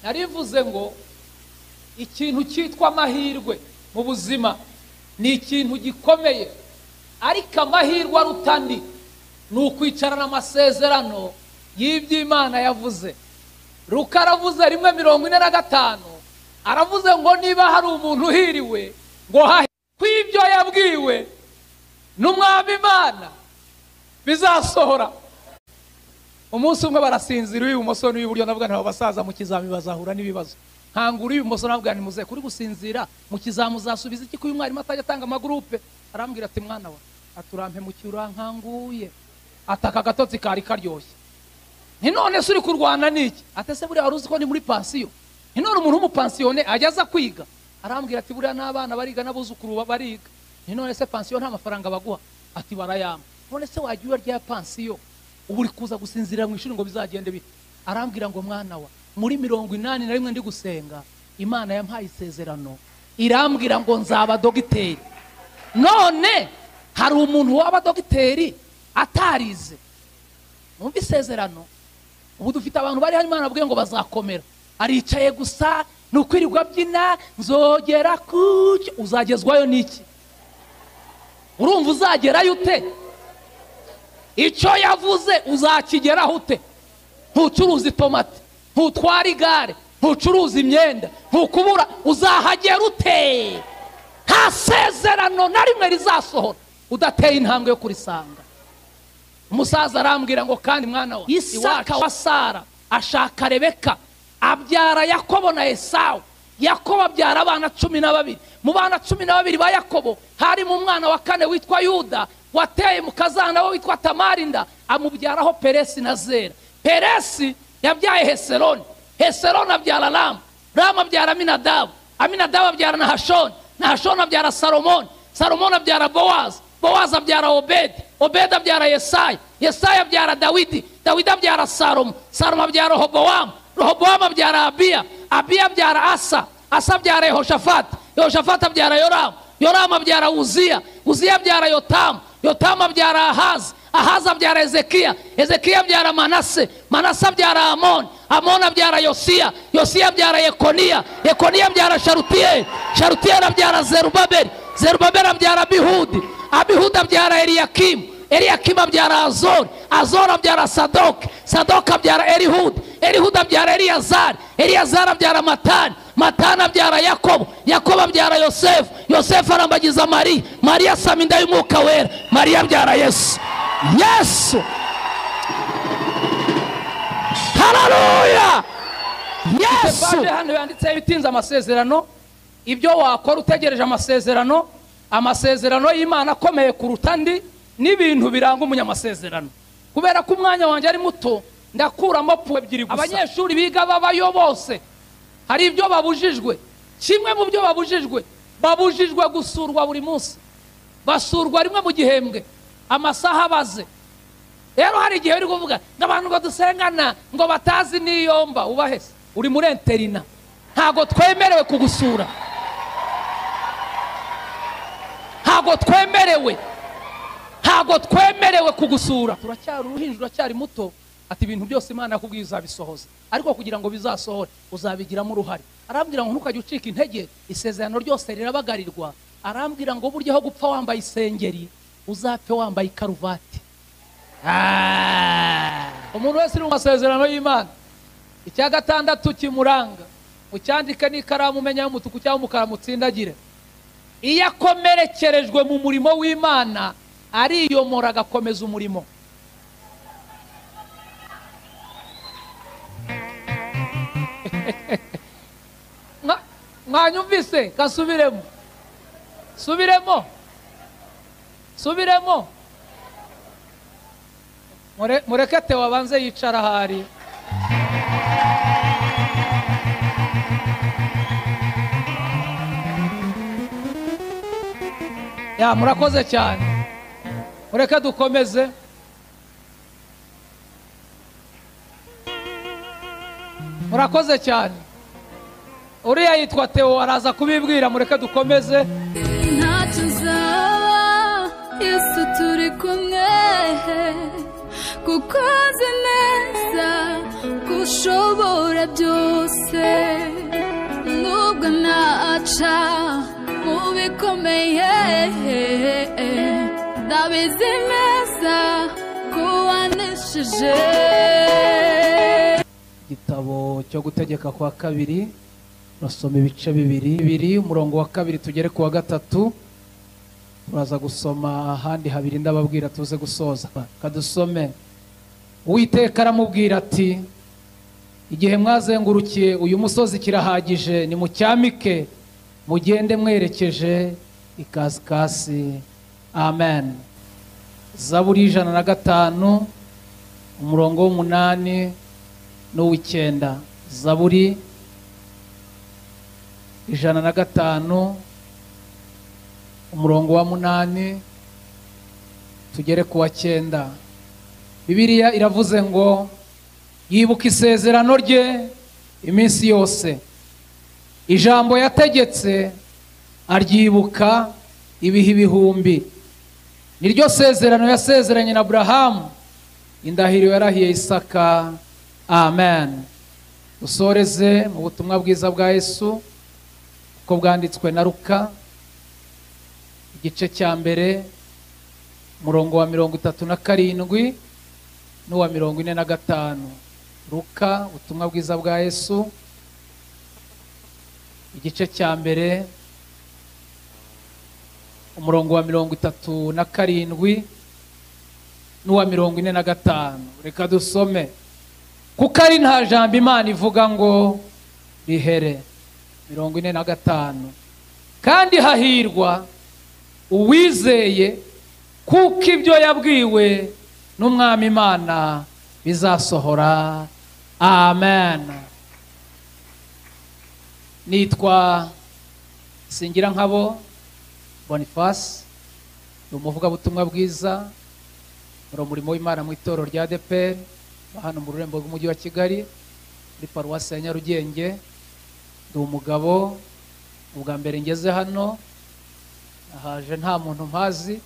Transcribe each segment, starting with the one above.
Narivuze ngo ikintu cyitwa amahirwe mu buzima ni ikintu gikomeye, ariko amahirwe aruta andi ni ukwicarana amasezerano y'iby'Imana yavuze. Luka aravuze 1:45, aravuze ngo niba hari umuntu uhiriwe ngo kw'ibyo yabwiwe n'umwami Imana bizasohora. Umunsi umwe barasinzira uw'ibumoso n'uw'iburyo, ndavuga nti abo basaza mu kizami bazahura n'ibibazo. Nkangura uw'ibumoso ndavuga nti muze kuri gusinzira mu kizami uzasubiza iki ko uyu mwarimu atajya atanga amagurupe? Arambwira ati mwana wa, aturampemukiye urankanguye, ataka agatotsi kari karyoshye. Nti none se uri kurwana n'iki? Ate se buriya wari uzi ko ni muri pansiyo? Nti none umuntu w'umupansiyone ajya aza kwiga? Arambwira ati buriya n'abana bariga n'abuzukuru bariga. Nti none se pansiyo nta mafaranga baguha? Ati barayampa. None se wajya urya pansiyo ubu uri kuza gusinzirira mu ishuri ngo bizagende bite? Arambwira ngo mwana wa, muri 81 ndi gusenga Imana yampaye isezerano, irambwira ngo nzaba dogiteri. None hari umuntu waba dogiteri atarize? Mwumva isezerano. Ubu dufite abantu bari hano Imana abwiye ngo bazakomera, aricaye gusa ni ukwirirwa abyina nzogera kuki. Uzagezwayo n'iki? Urumva uzagerayo ute? Icyo yavuze uzakigeraho ute? Ntucuruza itomati, ntutwara igare, ntucuruza imyenda, ntukubura, uzahagera ute? Nta sezerano na rimwe rizasohora udateye intambwe yo kurisanga. Umusaza arambwira ngo kandi mwana wa, Isaka wa Sara ashaka Rebeka, abyara Yakobo na Esawu. Yakobo abyara abana 12. Mu bana 12 ba Yakobo harimo umwana wa kane witwa Yuda, wateye mukazana we witwa Tamarinda, amubyaraho Peresi na Zera. Peresi yabyaye Heseroni, Heseroni abyara Ramu, Ramu abyara Aminadabu, Aminadabu abyara Nahashoni, Nahashoni abyara Salomoni, Salomoni abyara Bowazi, Bowazi abyara Obedi, Obedi abyara Yesaya, Yesaya abyara Dawidi, Dawidi abyara Salomo, Salomo abyara Rehobowamu, Rehobowamu abyara Abiya, Abiya abyara Asa, Asa abyara Yehoshafati, Yehoshafati abyara Yoramu, Yoramu abyara Uziya, Uziya abyara Yotamu, Yotamu abyara Ahazi, Ahazi abyara Ezekiya, Ezekiya abyara Manase, Manase abyara Amoni, Amoni abyara Yosiya, Yosiya abyara Yekoniya, Yekoniya abyara Sharutiyeli, Sharutiyeli abyara Zerubabeli, Zerubabeli abyara Abihudi, Abihudi abyara Eliyakimu, Eliyakimu abyara Azori, Azori abyara Sadoki, Sadoki abyara Elihudi, Elihudi abyara Eliyazari, Eliyazari abyara Matani, Matani abyara Yakobo, Yakobo abyara Yosefu, Yosefu arambagiza Mariya, Mariya asama inda y'Umwuka Wera, Mariya abyara Yesu. Yesu! Haleluya! Yesu! Hano yanditseho ibitinze amasezerano, ibyo wakora utegereje amasezerano, amasezerano y'Imana akomeye kuruta andi, n'ibintu biranga umunyamasezerano. Kubera ko umwanya wanjye ari muto, ndakuramo pu ebyiri gusa. Abanyeshuri biga babayo bose hari ibyo babujijwe. Kimwe mu byo babujijwe, babujijwe gusurwa buri munsi. Basurwa rimwe mu gihembwe, amasaha abaze. Rero hari igihe uri kuvuga ngo abantu ngo dusengana ngo batazi niyomba, ubahese uri muri interina, ntago twemerewe kugusura, ntago twemerewe, ntago twemerewe kugusura. Turacyari uruhinja, uracyari muto. Ati ibintu byose Imana yakubwiye uzabisohoza, ariko kugira ngo bizasohore uzabigiramo uruhare. Arambwira ngo ntukajye ucika intege, isezerano ryose rirabagarirwa. Arambwira ngo burya aho gupfa wambaye isengeri uzapfe wambaye ikaruvati. Umuntu wese uri mu masezerano y'Imana, icya gatandatu kimuranga, ucyandike n'ikaramu umenya y'umutuku cyangwa umukara mutsindagire. Iyo akomerekerejwe mu murimo w'Imana ariyomora agakomeza umurimo. Mwanyumvise? Kasubiremo, subiremo, subiremo. Mureke Theo abanze yicara ahari. Ya, murakoze cyane. Mureke dukomeze. Murakoze cyane. Uriya yitwa Theo araza kubibwira, mureke dukomeze. Ntacyo uzaba Yesu turi kumwe, kuko azi neza ko ushobora byose. Urakomeye, ndabizi neza kuwanishije. Igitabo cyo gutegeka kwa kabiri, nasoma ibice bibiri, umurongo wa 2 tugere ku wa 3. Turaza gusoma ahandi habiri ndababwira tuze gusoza. Kadusome. Uwiteka aramubwira ati: igihe mwazengurukiye uyu musozi kirahagije, ni mucyamike mugende mwerekeje ikasikasi. Amen. Zaburi 105 umurongo w'8 n'uw'icyenda. Zaburi 105 umurongo wa 8 tugere ku wa 9. Bibiliya iravuze ngo yibuka isezerano rye iminsi yose, ijambo yategetse aryibuka ibihe ibihumbi. Niryo sezerano yasezeranye na Abrahamu, indahiro yarahiye Isaka. Amen. Usoreze mu butumwa bwiza bwa Yesu uko bwanditswe na Luka, igice cya 1 umurongo wa 37 n'uwa 45. Luka, ubutumwa bwiza bwa Yesu, igice cya 1 umurongo wa 37 n'uwa 45. Reka dusome. Kuko ari nta jambo Imana ivuga ngo rihere. 45. Kandi hahirwa uwizeye, kuko ibyo yabwiwe n'Umwami Imana bizasohora. Amen. Nitwa Singirankabo Boniface, ni umuvugabutumwa bwiza muri umurimo w'Imana mu itorero rya ADEPR hano mu rurembo rw'umujyi wa Kigali, muri paruwasi ya Nyarugenge. Ndi umugabo, ubwa mbere ngeze hano nahaje nta muntu mpazi,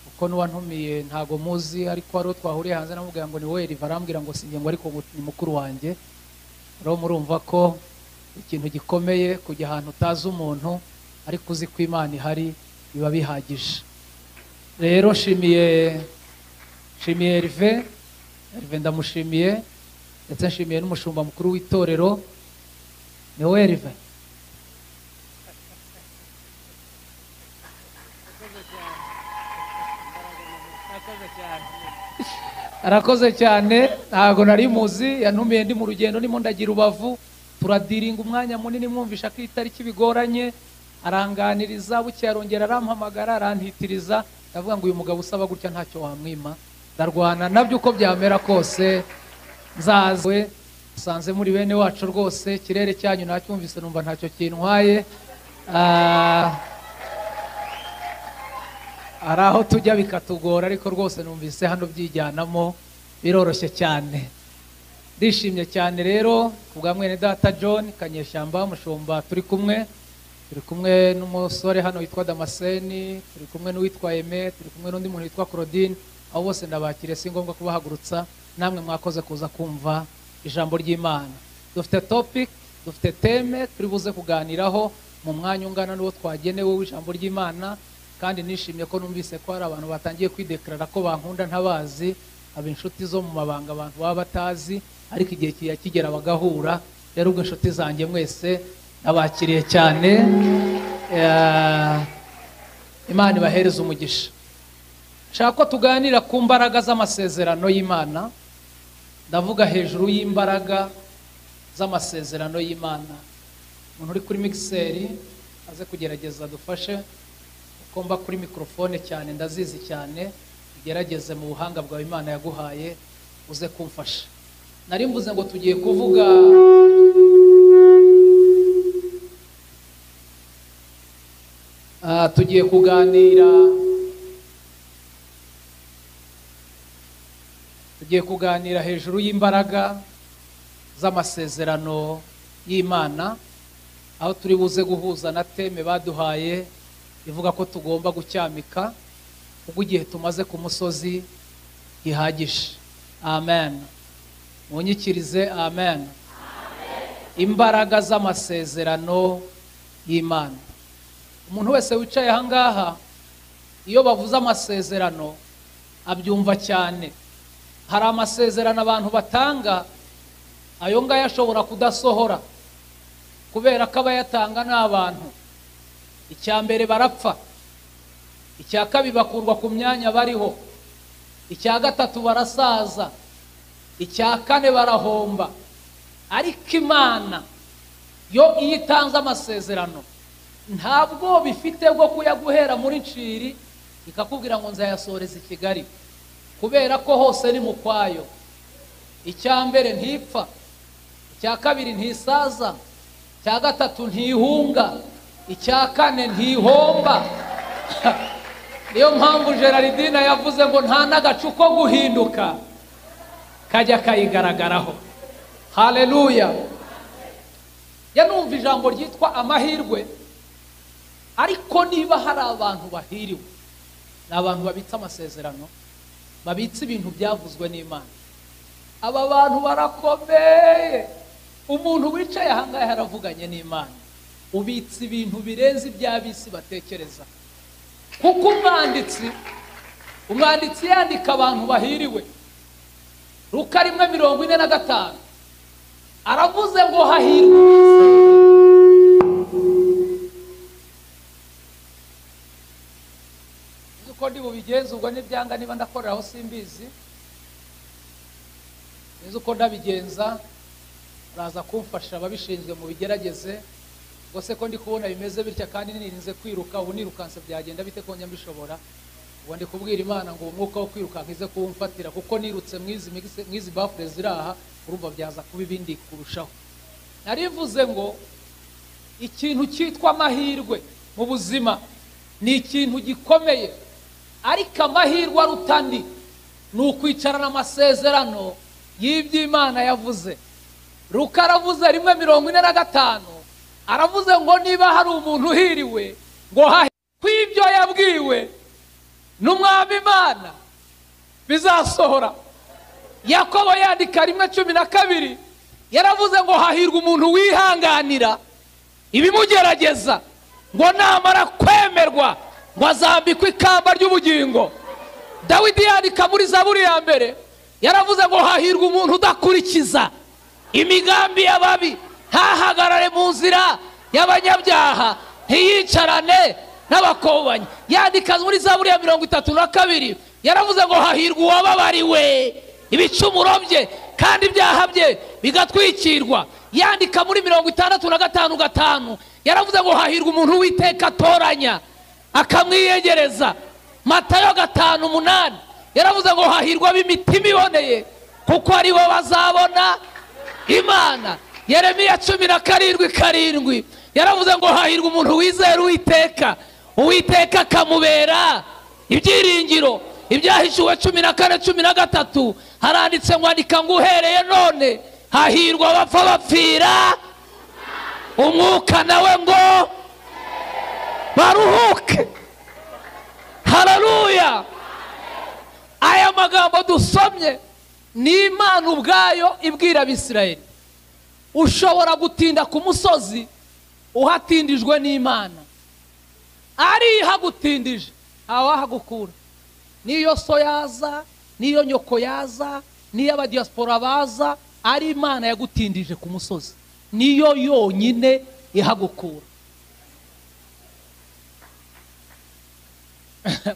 kuko n'uwantumiye ntago muzi, ariko ari twahuriye hanze namubwira ngo ni we Riva, arambwira ngo sinjye, ngo ariko ni mukuru wanjye. Rero murumva ko ikintu gikomeye kujya ahantu utazi umuntu ariko uzi ko Imana ihari biba bihagije. Rero nshimiye Herve, Herve ndamushimiye, ndetse nshimiye n'umushumba mukuru w'itorero. Ni wowe Herve? Arakoze cyane, ntago nari muzi, yantumiye ndi mu rugendo ndimo ndagira Rubavu, turadiringa umwanya munini mwumvisha ko itariki bigoranye, aranganiriza, buke arongera arampamagara arantitiriza, ndavuga ngo uyu mugabo usaba gutya ntacyo wamwima, ndarwana nabyo uko byamera kose nzazwe. Sanze muri bene wacu rwose, ikirere cyanyu nacyumvise numva ntacyo kintwaye. Ari aho tujya bikatugora, ariko rwose numvise hano byijyanamo biroroshye cyane. Ndishimye cyane rero kubwa mwene data John Kanyeshyamba, umushumba turi kumwe, turi kumwe n'umusore hano witwa Damascene, turi kumwe n'uwitwa Aime, turi kumwe n'undi muntu witwa Claudine. Abo bose ndabakiriye, si ngombwa kubahagurutsa, namwe mwakoze kuza kumva ijambo ry'Imana. Dufite topic, dufite teme turi buze kuganiraho mu mwanya ungana n'uwo twagenewe w'ijambo ry'Imana. Kandi nishimye ko numvise ko hari abantu batangiye kwideklarara ko bankunda ntabazi, aba inshuti zo mu mabanga abantu baba batazi, ariko igihe kiya kigera bagahura. Rero ubwo inshuti zanjye mwese nabakiriye cyane, Imana ibahereze umugisha. Nshaka ko tuganira ku mbaraga z'amasezerano y'Imana. Ndavuga hejuru y'imbaraga z'amasezerano y'Imana. Umuntu uri kuri mixeri aze kugerageza dufashe, kuko mba kuri microphone cyane ndazizi cyane, ugerageze mu buhanga bwawe Imana yaguhaye uze kumfasha. Nari mvuze ngo tugiye kuvuga tugiye kuganira hejuru y'imbaraga z'amasezerano y'Imana, aho turi buze guhuza na teme baduhaye ivuga ko tugomba gucyamika ubwo igihe tumaze ku musozi gihagije. Amen. Munyikirize amen. Imbaraga z'amasezerano y'Imana. Umuntu wese wicaye aha ngaha, iyo bavuze amasezerano abyumva cyane. Hari amasezerano abantu batanga, ayo ngayo ashobora kudasohora kubera ko abayatanga ni abantu. Icya mbere barapfa, icya kabiri bakurwa ku myanya bariho, icya gatatu barasaza, icya kane barahomba. Ariko Imana yo iyo itanze amasezerano ntabwo bifite bwo kuyaguhera muri Nshiri ikakubwira ngo nzayasoreza i Kigali, kubera ko hose ni mu kwayo. Icya mbere ntipfa, icya kabiri ntisaza, icya gatatu ntihunga, icya kane ntihomba. Niyo mpamvu Gerardine yavuze ngo nta n'agacu ko guhinduka kajya kayigaragaraho. Haleluya. Yanumva ijambo ryitwa amahirwe, ariko niba hari abantu bahiriwe ni abantu babitse amasezerano, babitse ibintu byavuzwe n'Imana. Aba bantu barakomeye. Umuntu wicaye aha ngaha yaravuganye n'Imana, ubitse ibintu birenze iby'ab'isi batekereza. Kuko umwanditsi yandika abantu bahiriwe. Luka 1:45 aravuze ngo hahirwe uko ndi bubigenze, ubwo nibyanga niba ndakoreraho simbizi, nzi uko ndabigenza, uraza kumfasha ababishinzwe mu bigerageze. Ngo se ko ndi kubona bimeze bitya kandi nirinze kwiruka, ubu nirukanse byagenda bite ko njya mbishobora? Ubu ndi kubwira Imana ngo umwuka wo kwirukanka ize kuwumfatira, kuko nirutse mwizi bafure ziraha, urumva byaza kuba ibindi kurushaho. Narivuze ngo ikintu cyitwa amahirwe mu buzima ni ikintu gikomeye, ariko amahirwe aruta andi ni ukwicarana amasezerano y'iby'Imana yavuze. Luka aravuze 1:45 aravuze ngo niba hari umuntu uhiriwe ngo kw'ibyo yabwiwe n'Umwami Imana bizasohora. Yakobo yandika 1:12 yaravuze ngo hahirwa umuntu wihanganira ibimugerageza, ngo namara kwemerwa ngo azambikwe ikamba ry'ubugingo. Dawidi yandika muri Zaburi ya 1 yaravuze ngo hahirwa umuntu udakurikiza imigambi y'ababi, ntahagarare mu nzira y'abanyabyaha, ntiyicarane n'abakobanyi. Yandika muri Zaburi ya 32 yaravuze ngo hahirwa uwababariwe ibicumuro bye kandi ibyaha bye bigatwikirwa. Yandika muri 65:5 yaravuze ngo hahirwa umuntu Uwiteka atoranya akamwiyegereza. Matayo 5:8 yaravuze ngo hahirwa ab'imitima iboneye kuko ari bo bazabona Imana. Yeremiya 17:7 yaravuze ngo hahirwa umuntu wizera Uwiteka, Uwiteka akamubera ibyiringiro. Ibyahishuwe 14:13 haranditse ngo andika ngo uhereye none hahirwa abapfa bapfira umwuka nawe ngo baruhuke. Haleluya. Aya magambo dusomye ni Imana ubwayo ibwira Abisirayeli. Ushobora gutinda ku musozi uhatindijwe n'Imana, ari ihagutindije ntawahagukura. Niyo so yaza, niyo nyoko yaza, niyo abadiaspora baza, ari Imana yagutindije ku musozi, niyo yonyine ihagukura.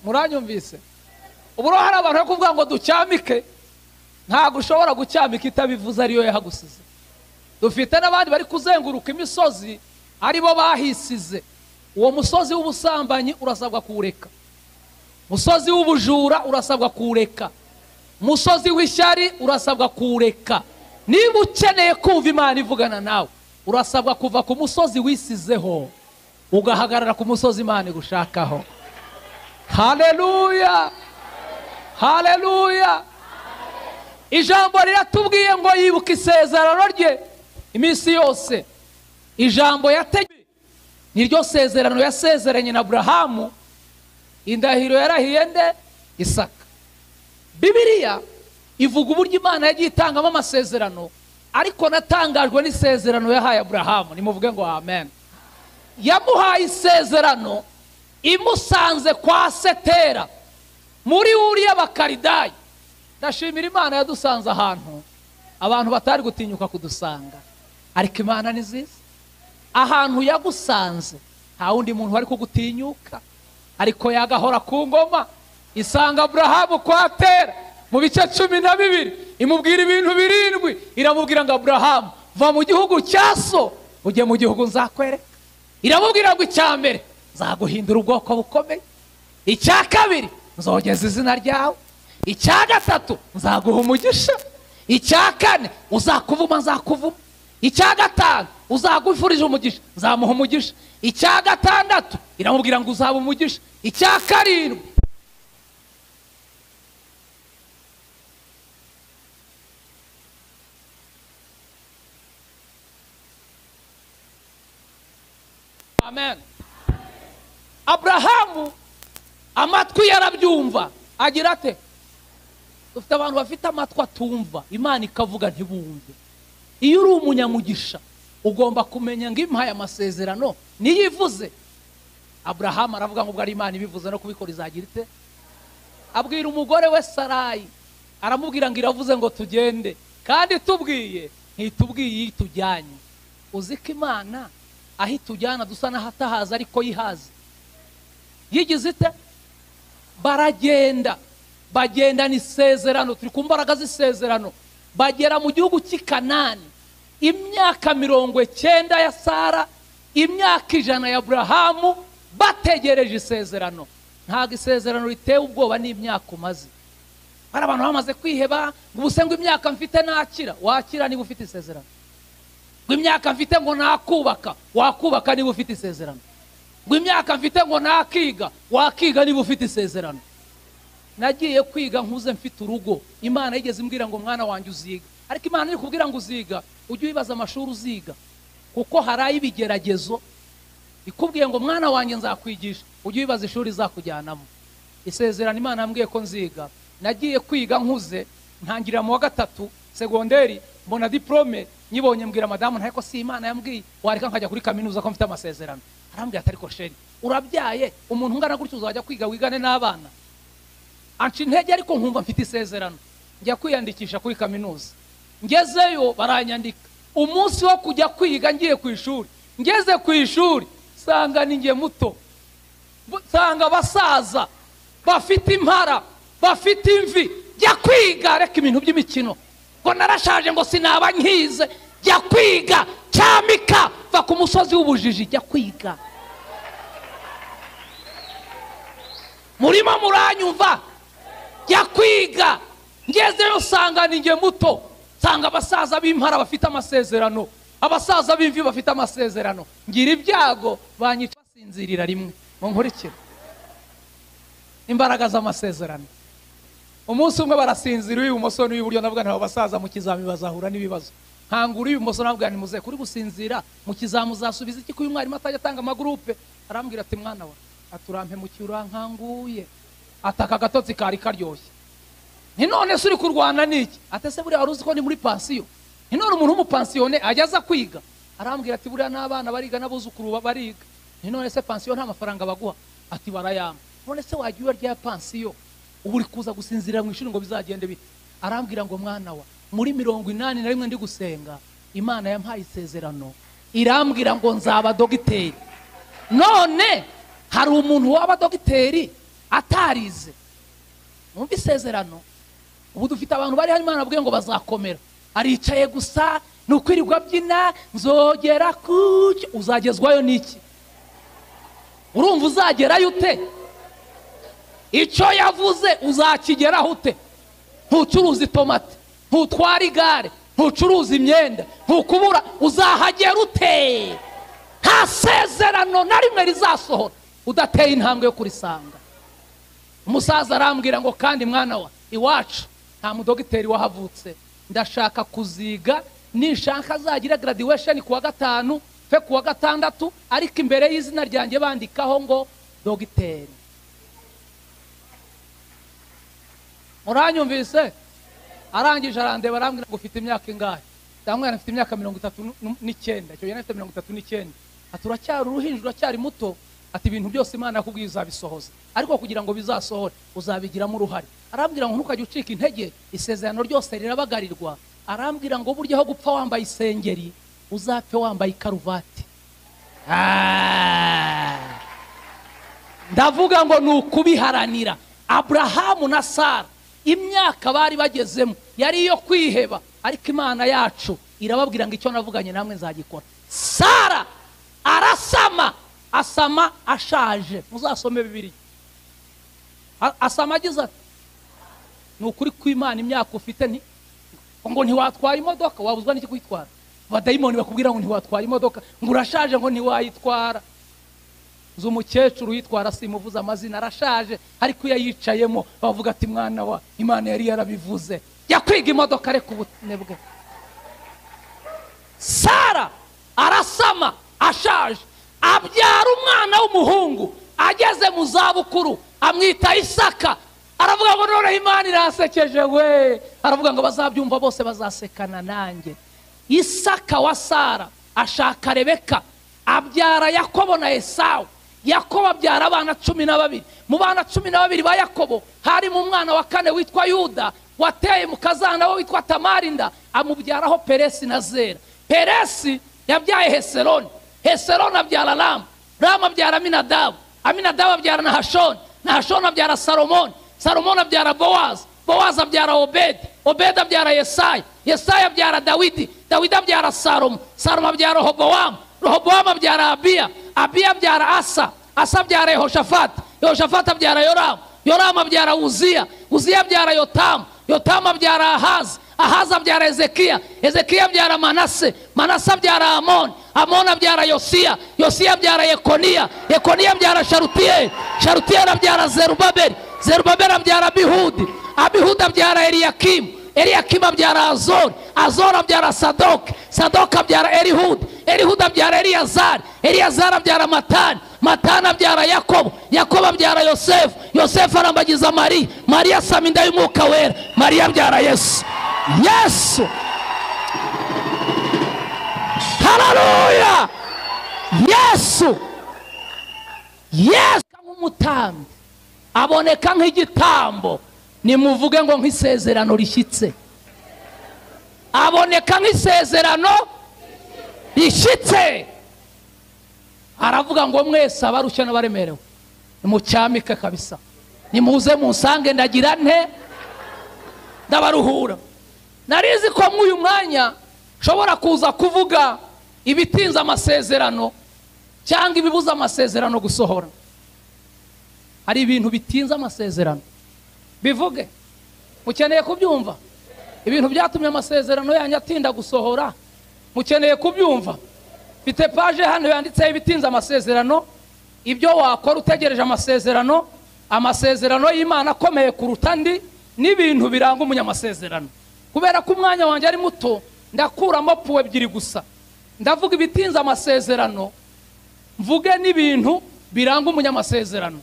Muranyumvise? Ubu hari abantu bari kuvuga ngo ducyamike, ntabwo ushobora gucyamika itabivuze ariyo yahagusize. Dufite n'abandi bari kuzenguruka imisozi aribo bahisize. Uwo musozi w'ubusambanyi urasabwa kuwureka, musozi w'ubujura urasabwa kuwureka, musozi w'ishyari urasabwa kuwureka. Niba ukeneye kumva Imana ivugana nawe, urasabwa kuva ku musozi wisizeho ugahagarara ku musozi Imana igushakaho. Haleluya, haleluya. Ijambo riratubwiye ngo yibuka isezerano rye iminsi yose. Ijambo yategetse niryo sezerano yasezeranye na Abrahamu, indahiro yarahiye nde? Isaka. Bibiliya ivuga uburyo Imana yagiye itangamo amasezerano, ariko natangajwe n'isezerano yahaye Abrahamu. Nimuvuge ngo amen. Yamuhaye isezerano imusanze kwa Setera muri Uriya Bakaridayi. Ndashimira Imana yadusanze ahantu abantu batari gutinyuka kudusanga, ariko Imana ni nziza. Ahantu yagusanze nta wundi muntu wari kugutinyuka, ariko yagahora ku ngoma. Isanga Aburahamu kwa Tera mu bice 12, imubwira ibintu 7. Iramubwira ngo Aburahamu, va mu gihugu cya so ujye mu gihugu nzakwereka. Iramubwira ngo icya mbere nzaguhindura ubwoko bukomeye, icya kabiri nzogeza izina ryawe, icya gatatu nzaguha umugisha, icya kane uzakuvuma nzakuvuma, icya gatanu uzagufurije umugisha nzamuha umugisha, icya gatandatu iramubwira ngo uzaba umugisha, icya karindwi. Amen. Abrahamu amatwi yarabyumva agira ate? Dufite abantu bafite amatwi atumva, Imana ikavuga ntibumve. Iyo uri umunyamugisha ugomba kumenya ngo impaye amasezerano niyivuze. Abrahamu aravuga ngo ubwo ari Imana ibivuze no kubikora izagira ite? Abwira umugore we Sarayi, aramubwira ngo iravuze ngo tugende, kandi tubwiye ntitubwiye itujyanye. Uzi ko Imana aho itujyana dusa n'ahatahaza ariko yihaze. Yigize ite? Baragenda, bagendana isezerano, turi ku mbaraga z'isezerano. Bagera mu gihugu cy'i Kanani. Imyaka 90 ya Sara, imyaka 100 ya Abrahamu, bategereje isezerano. Ntabwo isezerano ritewe ubwoba n'imyaka umaze. Hari abantu bamaze kwiheba ngo ubuse ngo imyaka mfite nakira. Wakira niba ufite isezerano. Ngo imyaka mfite ngo nakubaka, wakubaka niba ufite isezerano. Ngo imyaka mfite ngo nakiga, wakiga niba ufite isezerano. Nagiye kwiga nkuze mfite urugo. Imana yigeze imbwira ngo mwana wanjye uziga, ariko Imana iri kubwira ngo uziga, ujye wibaza amashuri uziga, kuko hari ay'ibigeragezo. Ikubwiye ngo mwana wanjye nzakwigisha, ujye wibaza ishuri izakujyanamo. Isezerano Imana yambwiye ko nziga. Nagiye kwiga nkuze, ntangirira mu wa 3 segonderi, mbona diplome, nyibonye mbwira madamu ntako si Imana yambwiye wareka nkajya kuri kaminuza ko mfite amasezerano. Arambwira ati ariko sheri, urabyaye umuntu ungana gutyo uzajya kwiga wigane n'abana. Anca intege ariko nkumva mfite isezerano. Njya kwiyandikisha kuri kaminuza, ngezeyo baranyandika. Umunsi wo kujya kwiga ngiye ku ishuri, ngeze ku ishuri sanga ninjye muto, sanga abasaza bafite impara, bafite imvi. Jya kwiga, reka ibintu by'imikino, ngo narashaje ngo sinaba nkize. Jya kwiga, cyamika, va ku musozi w'ubujiji, jya kwiga. Murimo muranyumva? Jya kwiga. Ngezeyo sanga ninjye muto, sanga abasaza b'impara bafite amasezerano, abasaza b'imvi bafite amasezerano. Ngira ibyago banyica basinzirira rimwe. Munkurikire imbaraga z'amasezerano. Umunsi umwe barasinzira uw'ibumoso n'uw'iburyo, ndavuga nti basaza mu kizami bazahura n'ibibazo. Nkangura uw'ibumoso navuga nti muze kuri gusinzira mu kizami uzasubiza iki ko uyu mwarimu atajya atanga amagurupe? Arambwira ati mwana wa, aturampe mu kirankanguye, ataka agatotsi kari karyoshye. Nti none se uri kurwana n'iki? Ate se buriya wari uzi ko ni muri pansiyo? Nti none umuntu w'umupansiyone ajya aza kwiga? Arambwira ati buriya n'abana bariga n'abuzukuru bariga. Nti none se pansiyo nta mafaranga baguha? Ati barayampa. None se wagiye urya pansiyo ubu uri kuza gusinzirira mu ishuri ngo bizagende bite? Arambwira ngo mwana wa, muri 81 ndi gusenga, Imana yampaye isezerano, irambwira ngo nzaba dogiteri. None hari umuntu waba dogiteri atarize? Mwumva isezerano. Ubu dufite abantu bari hano Imana abwiye ngo bazakomera, aricaye gusa ni ukwirirwa abyina nzogera kuki. Uzagezwayo n'iki? Urumva uzagerayo ute? Icyo yavuze uzakigeraho ute? Ntucuruza itomati, ntutwara igare, ntucuruza imyenda, ntukubura, uzahagera ute? Nta sezerano na rimwe rizasohora udateye intambwe yo kurisanga. Umusaza arambwira ngo kandi mwana wa, iwacu nta mudogiteri wahavutse, ndashaka kuziga, ninshaka azagira graduation kuwa 5 fe kuwa 6, ariko imbere y'izina ryanjye bandikaho ngo dogiteri. Muranyumvise? Arangije arandeba arambwira ngo ufite imyaka ingahe? Ndamubwira mfite imyaka 39. Icyo gihe nafite 39. Ati uracyari uruhinja, uracyari muto, ati ibintu byose Imana yakubwiye uzabisohoza, ariko kugira ngo bizasohore uzabigiramo uruhare. Arambwira ngo ntukajye ucika intege, isezerano ryose rirabagarirwa. Arambwira ngo burya aho gupfa wambaye isengeri uzapfe wambaye ikaruvati. Ndavuga ngo ni ukubiharanira. Abrahamu na Sara imyaka bari bagezemo yari iyo kwiheba, ariko Imana yacu irababwira ngo icyo navuganye namwe nzagikora. Sara arasama, asama ashaje. Muzasome Bibiliya. Asama agize ati ni ukuri kw'Imana, imyaka ufite nti ngo ntiwatwara imodoka, wabuzwa n'iki kuyitwara? Abadayimoni bakubwira ngo ntiwatwara imodoka, ngo urashaje, ngo ntiwayitwara. Uzi umukecuru uyitwara, simuvuze amazina, arashaje, ariko iyo yicayemo bavuga ati mwana wa Imana yari yarabivuze, yakwiga imodoka, reka ubunebwe. Sara arasama ashaje, abyara umwana w'umuhungu ageze mu zabukuru, amwita Isaka. Aravuga ngo noneho Imana irasekeje we. Aravuga ngo bazabyumva bose bazasekana nanjye. Isaka wa Sara ashaka Rebeka, abyara Yakobo na Esawu. Yakobo abyara abana 12. Mu bana 12 ba Yakobo harimo umwana wa kane witwa Yuda, wateye mukazana we witwa Tamarinda, amubyaraho Peresi na Zera. Peresi yabyaye Heseroni, Heseroni abyara Ramu, Ramu abyara Aminadabu, Aminadabu abyara Nahashoni, Nahashoni abyara Salomoni, Salomoni abyara Bowazi, Bowazi abyara Obedi, Obedi abyara Yesaya, Yesaya abyara Dawidi, Dawidi abyara Salomo, Salomo abyara Rehobowamu, Rehobowamu abyara Abiya, Abiya abyara Asa, Asa abyara Yehoshafati, Yehoshafati abyara Yoramu, Yoramu abyara Uziya, Uziya abyara Yotamu, Yotamu abyara Ahazi, Ahazi abyara Ezekiya, Ezekiya abyara Manase, Manase abyara Amoni, Amoni abyara Yosiya, Yosiya abyara Yekoniya, Yekoniya abyara Sharutiyeli, Sharutiyeli abyara Zerubabeli, Zerubabeli abyara Abihudi, Abihudi abyara Eliyakimu, Eliyakimu abyara Azori, Azori abyara Sadoki, Sadoki abyara Elihudi, Elihudi abyara Eliyazari, Eliyazari abyara Matani, Matani abyara Yakobo, Yakobo abyara Yosefu, Yosefu arambagiza Mariya, Mariya asama inda y'Umwuka Wera, Mariya abyara Yesu. Yesu, haleluya! Yesu, Yesu nk'umutambyi aboneka nk'igitambo. Nimuvuge ngo nk'isezerano rishyitse. Aboneka nk'isezerano rishyitse. Aravuga ngo mwese abarushye n'abaremerewe nimucyamike kabisa, nimuze munsange ndagira nte, ndabaruhura. Narizi ko mw'uyu mwanya nshobora kuza kuvuga ibitinza amasezerano cyangwa ibibuza amasezerano gusohora. Hari ibintu bitinza amasezerano, bivuge, mukeneye kubyumva. Ibintu byatumye amasezerano yanyu atinda gusohora, mukeneye kubyumva. Mfite paje hano yanditseho ibitinza amasezerano, ibyo wakora utegereje amasezerano, amasezerano y'Imana akomeye kuruta andi, n'ibintu biranga umunyamasezerano. Kubera ko umwanya wanjye ari muto, ndakuramo puwe ebyiri gusa. Ndavuga ibitinza amasezerano, mvuge n'ibintu biranga umunyamasezerano.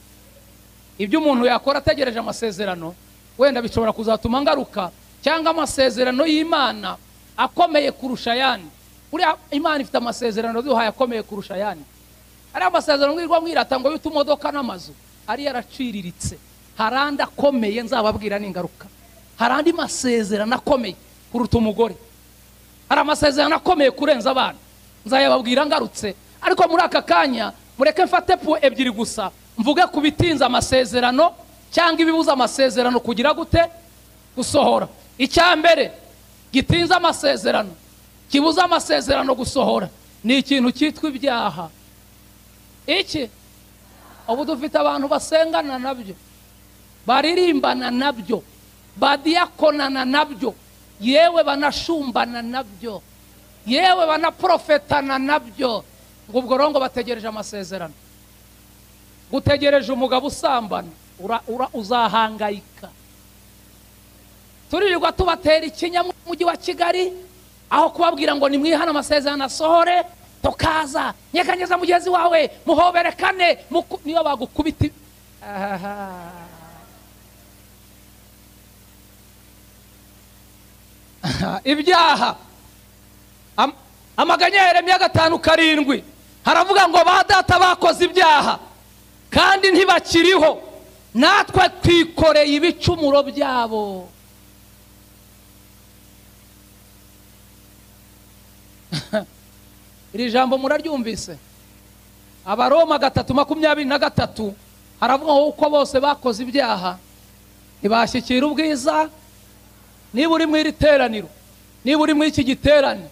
Ibyo umuntu yakora ategereje amasezerano wenda bishobora kuzatuma ngaruka, cyangwa amasezerano y'Imana akomeye kurusha ayandi. Uriya Imana ifite amasezerano duhaye akomeye kurusha ayandi. Ari amasezerano mwirwa mwirata ngo y'utumodoka n'amazu, ari yaraciriritse. Hari andi akomeye nzababwira n'ingaruka. Hari andi masezerano akomeye kuruta umugore. Hari amasezerano akomeye kurenza abana, nzayababwira ngarutse. Ariko muri aka kanya mureke mfate puwe ebyiri gusa, mvuge ku bitinza amasezerano cyangwa ibibuza amasezerano kugira gute gusohora. Icya mbere gitinza amasezerano, kibuza amasezerano gusohora, ni ikintu cyitwa ibyaha. Iki ubu dufite abantu basengana nabyo, baririmbana nabyo, badiyakonana nabyo, yewe banashumbana nabyo, yewe banaprofetana nabyo, ngo ubwo rongo bategereje amasezerano. Gutegereje umugabo usambana, uzahangayika. Turirirwa tubatera ikinya mu mujyi wa Kigali, aho kubabwira ngo nimwihane amasezerano asohore, tokaza nyeganyeza mugenzi wawe muhoberekane, niyo bagukubita. Ibyaha. Amaganya ya Yeremiya 5:7. Haravuga ngo ba data bakoze ibyaha kandi ntibakiriho, natwe twikoreye ibicumuro byabo. Iri jambo muraryumvise? Abaroma 3:23 haravuga ngo uko bose bakoze ibyaha ntibashyikira ubwiza. Niba uri mu iri teraniro, niba uri muri iki giterane,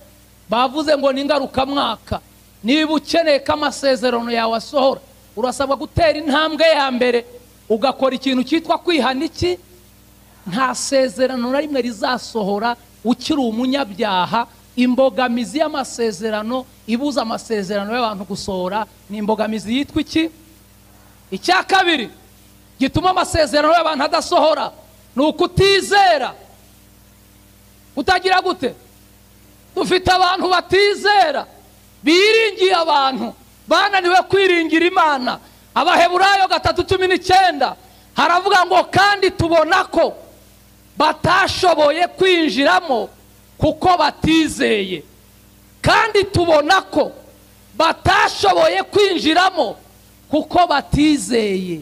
bavuze ngo ni ingarukamwaka, niba ukeneye ko amasezerano yawe asohora, urasabwa gutera intambwe ya mbere ugakora ikintu cyitwa kwihana. Iki nta sezerano na rimwe rizasohora ukiri umunyabyaha. Imbogamizi y'amasezerano ibuza amasezerano y'abantu gusohora ni imbogamizi yitwa iki? Icya kabiri gituma amasezerano y'abantu adasohora ni ukutizera. Utagira gute? Dufite abantu batizera, biringiye abantu, bananiwe kwiringira Imana. Abaheburayo 3:19 haravuga ngo kandi tubona ko batashoboye kwinjiramo kuko batizeye. Kandi tubona ko batashoboye kwinjiramo kuko batizeye.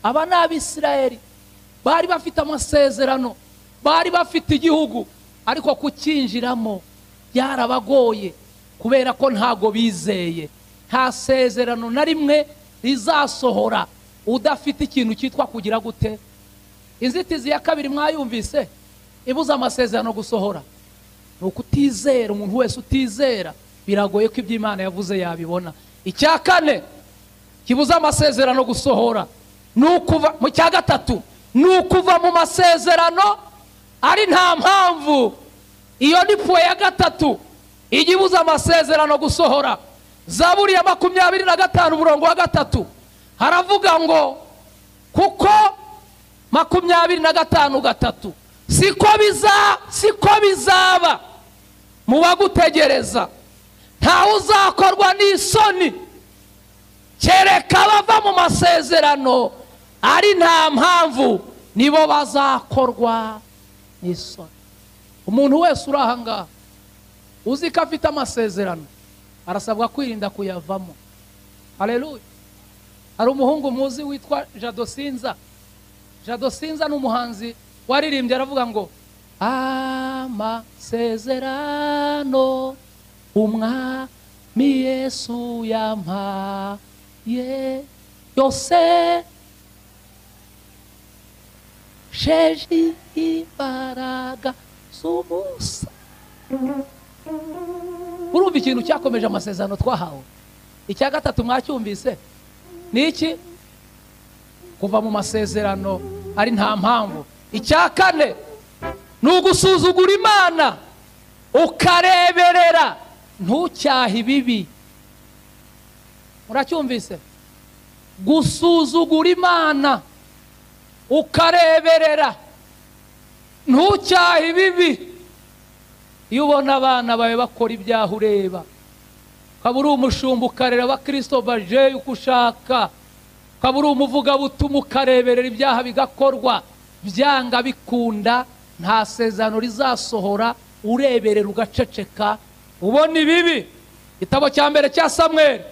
Aba ni Abisirayeli bari bafite amasezerano, bari bafite igihugu, ariko kucyinjiramo byarabagoye kubera ko ntago bizeye. Nta sezerano na rimwe rizasohora udafite ikintu cyitwa kugira gute? Inzitizi ya kabiri mwayumvise ibuza amasezerano gusohora ni ukutizera. Umuntu wese utizera biragoye ko ibyo Imana yavuze yabibona. Icya kane kibuza amasezerano gusohora ni ukuva mu cya gatatu, ni ukuva mu masezerano ari nta mpamvu. Iyo ni puwe ya gatatu igibuza amasezerano gusohora. Zaburi ya 25 umurongo wa 3 haravuga ngo kuko 25:3 siko bizaba mu bagutegereza, ntawe uzakorwa n'isoni kereka bava mu masezerano ari nta mpamvu, nibo bazakorwa n'isoni. Umuntu wese uri aha ngaha uzi ko afite amasezerano arasabwa kwirinda kuyavamo. Haleluya. Hari umuhungu muzi witwa Jado Sinza. Jado Sinza ni umuhanzi waririmbye aravuga ngo amasezerano umwami Yesu yampaye yose sheji imbaraga z'umusa. Urumva ikintu cyakomeje amasezerano twahawe. Icya gatatu mwacyumvise ni iki? Kuva mu masezerano ari nta mpamvu. Icya kane ni ugusuzugura Imana ukareberera ntucyahe ibibi. Muracyumvise? Gusuzugura Imana ukareberera ntucyahe ibibi. Iyo ubona abana bawe bakora ibyaha ureba, ukaba uri umushumba ukarera abakristo baje uko ushaka, ukaba uri umuvugabutumwa ukareberera ibyaha bigakorwa, byanga bikunda nta sezerano rizasohora ureberera ugaceceka ubona ibibi. Igitabo cya mbere cya Samweli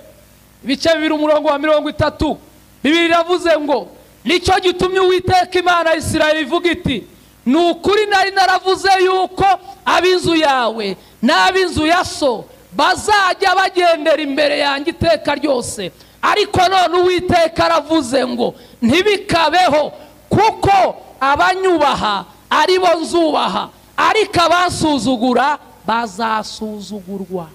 ibice 2 umurongo wa 30, Bibiliya iravuze ngo nicyo gitumye Uwiteka Imana ya Isirayeli ivuga iti ni ukuri nari naravuze yuko ab'inzu yawe n'ab'inzu ya so bazajya bagendera imbere yanjye iteka ryose, ariko none Uwiteka aravuze ngo ntibikabeho, kuko abanyubaha ari bo nzubaha, ariko abansuzugura bazasuzugurwa.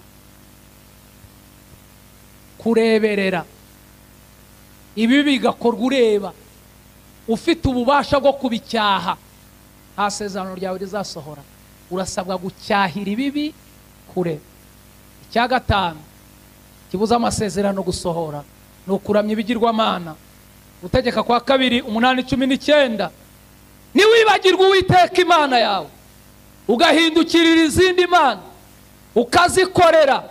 Kureberera ibi bigakorwa ureba, ufite ububasha bwo kubicyaha, nta sezerano ryawe rizasohora. Urasabwa gucyahira ibibi kure. Icya gatanu kibuza amasezerano gusohora ni ukuramya ibigirwamana. Gutegeka kwa kabiri 8:19, niwibagirwa Uwiteka Imana yawe ugahindukirira izindi mana ukazikorera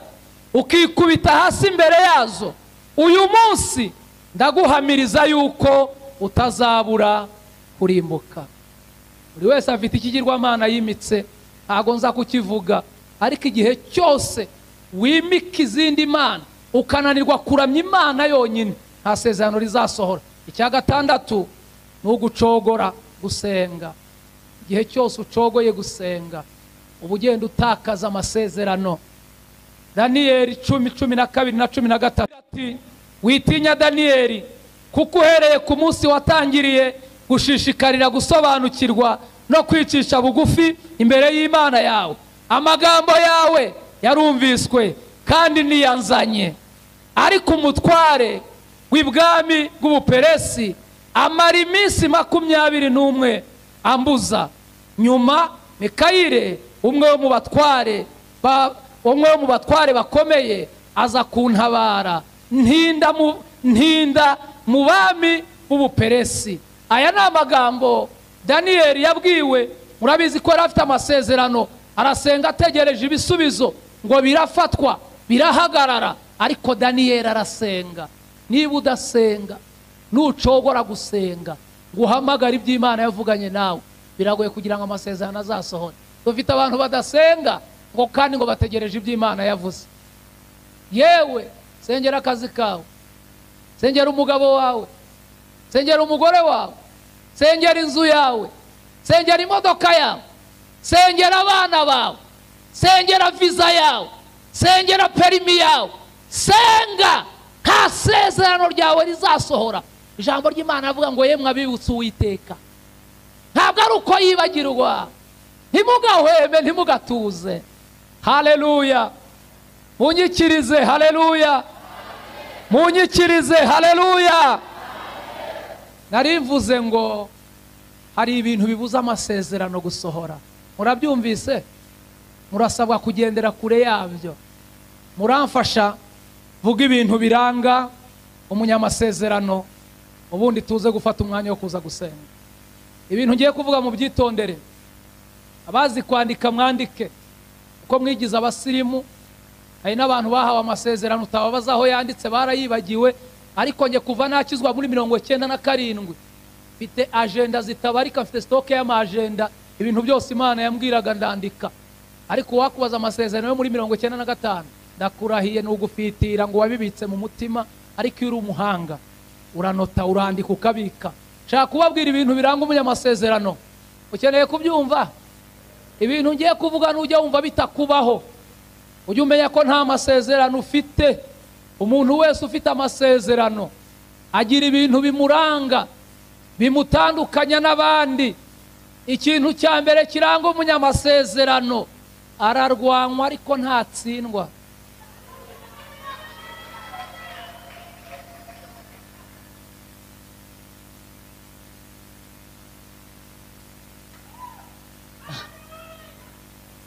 ukikubita hasi imbere yazo, uyu munsi ndaguhamiriza yuko utazabura kurimbuka. Buri wese afite ikigirwamana yimitse, ntago nza kukivuga, ariko igihe cyose wimika izindi mana ukananirwa kuramya Imana yonyine, nta sezerano rizasohora. Icya gatandatu ni ugucogora gusenga. Igihe cyose ucogoye gusenga uba ugenda utakaza amasezerano. Daniyeli 10:12 na 13 ati witinya Daniyeli, kuko uhereye ku munsi watangiriye gushishikarira gusobanukirwa no kwicisha bugufi imbere y'Imana yawe, amagambo yawe yarumviswe kandi niyanzanye. Ariko umutware w'ibwami bw'Ubuperesi amara iminsi 21 ambuza. Nyuma Mikayire umwe wo mu batware bakomeye aza kuntabara, ntinda mu bami b'Ubuperesi. Aya ni amagambo Daniyeli yabwiwe. Murabizi ko yari afite amasezerano, arasenga ategereje ibisubizo ngo birafatwa birahagarara, ariko Daniyeli arasenga. Niba udasenga, nucogora gusenga ngo uhamagare iby'Imana yavuganye nawe, biragoye kugira ngo amasezerano azasohore. Dufite abantu badasenga ngo kandi ngo bategereje iby'Imana yavuze. Yewe sengera akazi kawe, sengera umugabo wawe, sengera umugore wawe, sengera inzu yawe, sengera imodoka yawe, sengera abana bawe, sengera visa yawe, sengera perimi yawe, senga, nta sezerano ryawe rizasohora. Ijambo ry'Imana avuga ngo yemwe abibutse Uwiteka, ntabwo ari uko yibagirwa. Ntimugahweme, ntimugatuze. Haleluya, munyikirize. Haleluya, munyikirize. Haleluya. Narivuze ngo hari ibintu bibuza amasezerano gusohora. Murabyumvise? Murasabwa kugendera kure yabyo. Muramfasha vuga ibintu biranga umunyamasezerano, ubundi tuze gufata umwanya wo kuza gusenga. Ibintu ngiye kuvuga mu byitondere. Abazi kwandika mwandike, uko mwigiza abasirimu. Hari n'abantu bahawe amasezerano utababaza aho yanditse, barayibagiwe. Ariko nge kuva nakizwa muri 97 mfite agenda zitabarika, mfite stock y'amagenda, ibintu byose Imana yambwiraga ndandika. Ariko wakubaza amasezerano yo muri 95, ndakurahiye n'ugufitira ngo wabibitse mu mutima. Ariko iyo uri umuhanga uranota, urandika, ukabika. Nshaka kubabwira ibintu biranga umunyamasezerano. Ukeneye kubyumva? Ibintu ngiye kuvuga nujya wumva bitakubaho, ujye umenya ko nta masezerano ufite. Umuntu wese ufite amasezerano agira ibintu bimuranga, bimutandukanya n'abandi. Ikintu cya mbere kiranga umunyamasezerano, ararwanywa ariko ntatsindwa.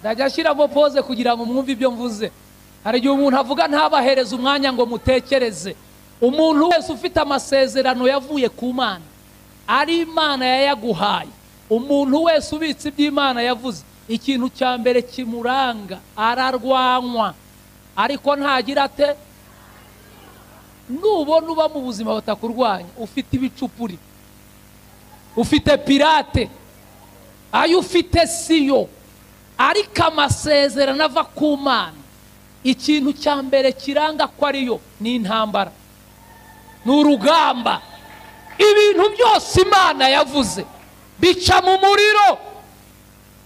Ndajya ashyiramo pose kugira ngo mwumve ibyo mvuze. Hari igihe umuntu avuga ntabahereze umwanya ngo mutekereze. Umuntu wese ufite amasezerano yavuye ku Mana, ari Imana yayaguhaye, umuntu wese ubitse iby'Imana yavuze, ikintu cya mbere kimuranga, ararwanywa ariko ntagira ate. Nubona uba mu buzima batakurwanya, ufite ibicupuri, ufite pirate, ayo ufite siyo. Ariko amasezerano ava ku Mana, ikintu cya mbere kiranga ko ariyo ni intambara, ni urugamba. Ibintu byose Imana yavuze bica mu muriro.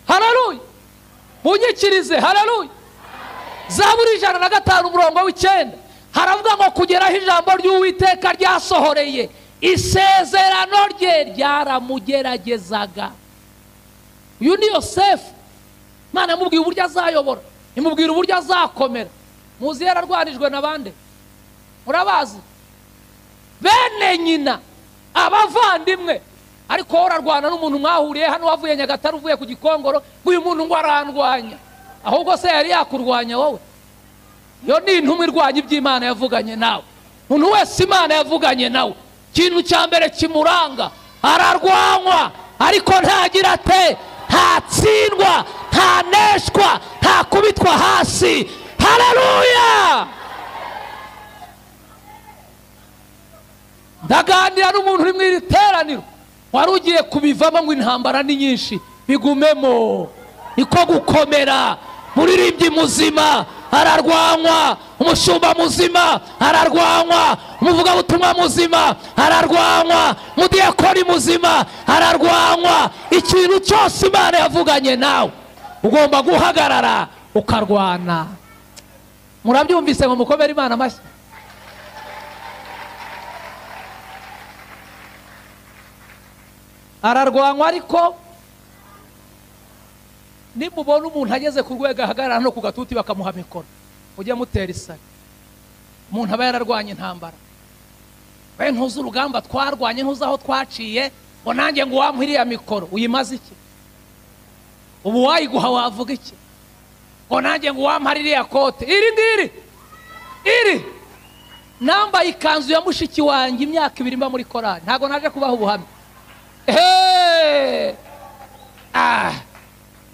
Haleluya, munyikirize. Haleluya. Zaburi 105 umurongo w'9 haravuga ngo kugeraho ijambo ry'Uwiteka ryasohoreye, isezerano rye ryaramugeragezaga. Uyu ni Yosefu. Imana yamubwiye uburyo azayobora, imubwira uburyo azakomera. Muzi yararwanijwe na bande? Murabazi? Bene nyina, abavandimwe. Ariko wowe urarwana n'umuntu mwahuriye hano, wavuye Nyagatare uvuye ku Gikongoro, ngo uyu muntu ngo arandwanya. Ahubwo se yari yakurwanya wowe? Yo ni intumwa irwanya iby'Imana yavuganye nawe. Umuntu wese Imana yavuganye nawe, ikintu cya mbere kimuranga, ararwanywa ariko ntagira ate, ntatsindwa, ntaneshwa, ntakubitwa hasi. Haleluya. Ndaganira n'umuntu uri mu iri teraniro wari ugiye kubivamo ngo intambara ni nyinshi, bigumemo, niko gukomera. Muririmbyi muzima ararwanywa, umushumba muzima ararwanywa, umuvugabutumwa muzima ararwanywa, umudiyakoni muzima ararwanywa. Ikintu cyose Imana yavuganye nawe ugomba guhagarara ukarwana. Murabyumvise ngo mukomere Imana amashyi? Ararwanywa, ariko nimubona umuntu ageze ku rwego ahagarara no ku gatuti bakamuha mikoro, ujye mutera isari. Umuntu aba yararwanye intambara. We ntuzi urugamba twarwanye, ntuzi aho twaciye, ngo nanjye ngo wampa iriya mikoro uyimaze iki? Ubu wayiguha wavuga iki? Ngo nanjye ngo wampa iriya kote, iri ngiri iri nambaye ikanzu ya mushiki wanjye imyaka 2 mba muri korali, ntago naje kubaha ubuhamya.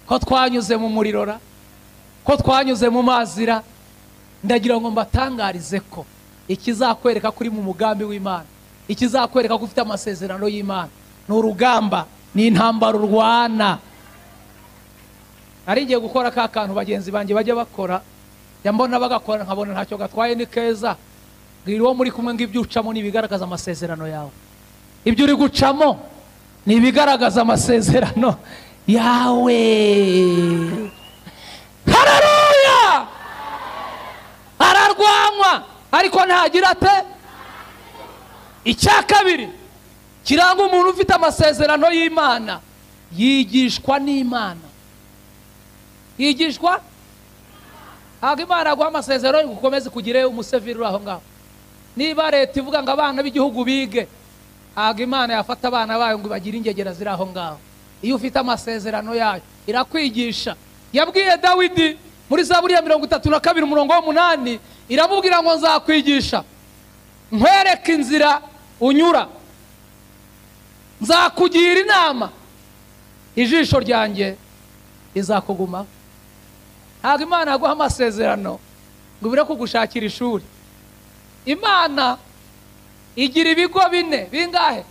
Ko twanyuze mu murirora, ko twanyuze mu mazira, ndagira ngo mbatangarize ko ikizakwereka kuri mu mugambi w'Imana, ikizakwereka ko ufite amasezerano y'Imana, ni urugamba, ni intambara urwana. Nari ngiye gukora ka kantu bagenzi banjye bajya bakora, njya mbona bagakora nkabona ntacyo gatwaye, ni keza. Bwira uwo muri kumwe ngo ibyo ucamo ni ibigaragaza amasezerano yawe, ibyo uri gucamo ni ibigaragaza amasezerano yawe. Haleluya! Ararwanywa ariko ntagira ate. Icya kabiri kiranga umuntu ufite amasezerano y'Imana, yigishwa n'Imana. Yigishwa. Ntabwo Imana aguha amasezerano ngo ukomeze kugire umuseviri uri aho ngaho. Niba leta ivuga ngo abana b'igihugu bige, ntabwo Imana yafata abana bayo ngo bagire ingegera ziri aho ngaho. Iyo ufite amasezerano yayo irakwigisha. Yabwiye Dawidi muri Zaburi ya 32 umurongo wa 8, iramubwira ngo nzakwigisha, nkwereke inzira unyura, nzakugira inama, ijisho ryanjye rizakuguma. Ntabwo Imana yaguha amasezerano ngo ibure kugushakira ishuri. Imana igira ibigo bine. Bingahe?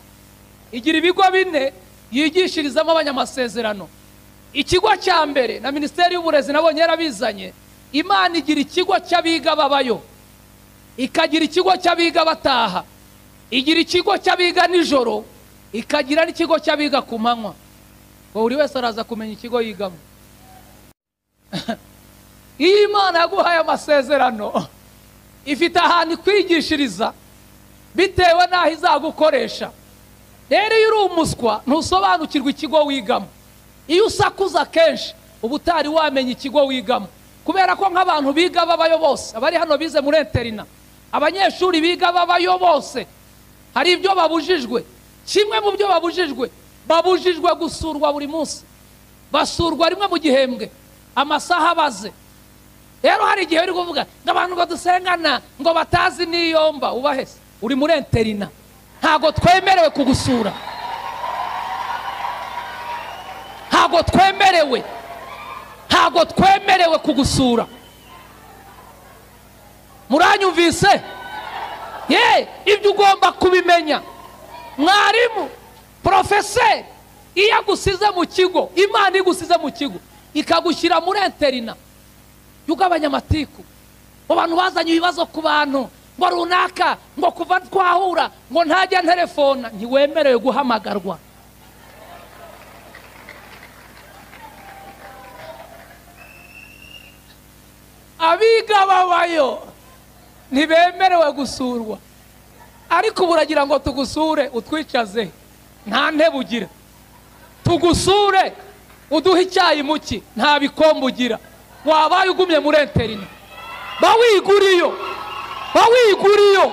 Igira ibigo bine yigishirizamo abanyamasezerano. Ikigo cya mbere na Minisiteri y'Uburezi nabonye yarabizanye, Imana igira ikigo cy'abiga babayo, ikagira ikigo cy'abiga bataha, igira ikigo cy'abiga nijoro, ikagira n'ikigo cy'abiga ku manywa. Ngo buri wese araza kumenya ikigo yigamo. Iyo Imana yaguhaye amasezerano ifite ahantu ikwigishiriza bitewe n'aho izagukoresha. Rero iyo uri umuswa ntusobanukirwa ikigo wigamo. Iyo usakuza kenshi uba utari wamenya ikigo wigamo, kubera ko nk'abantu biga babayo bose, abari hano bize muri interina, abanyeshuri biga babayo bose, hari ibyo babujijwe. Kimwe mu byo babujijwe, babujijwe gusurwa buri munsi. Basurwa rimwe mu gihembwe, amasaha abaze. Rero hari igihe uri kuvuga ngo abantu ngo dusengana ngo batazi niyomba, ubahese uri muri interina, ntago twemerewe kugusura, ntago twemerewe, ntago twemerewe kugusura. Muranyumvise? Ye, ibyo ugomba kubimenya. Mwarimu, profeseri, iyo agusize mu kigo, Imana igusize mu kigo ikagushyira muri interina, ugabanya amatiku. Mu bantu bazanye ibibazo ku bantu ngo runaka, ngo kuva twahura ngo ntajya ntelefona, ntiwemerewe guhamagarwa. Abiga babayo ntibemerewe gusurwa, ariko uburagira ngo tugusure utwicaze, nta ntebe ugira. Tugusure uduhe icyayi muki, nta bikombe ugira. Wabaye ugumye muri interina, bawiguriyo, bawiguriyo.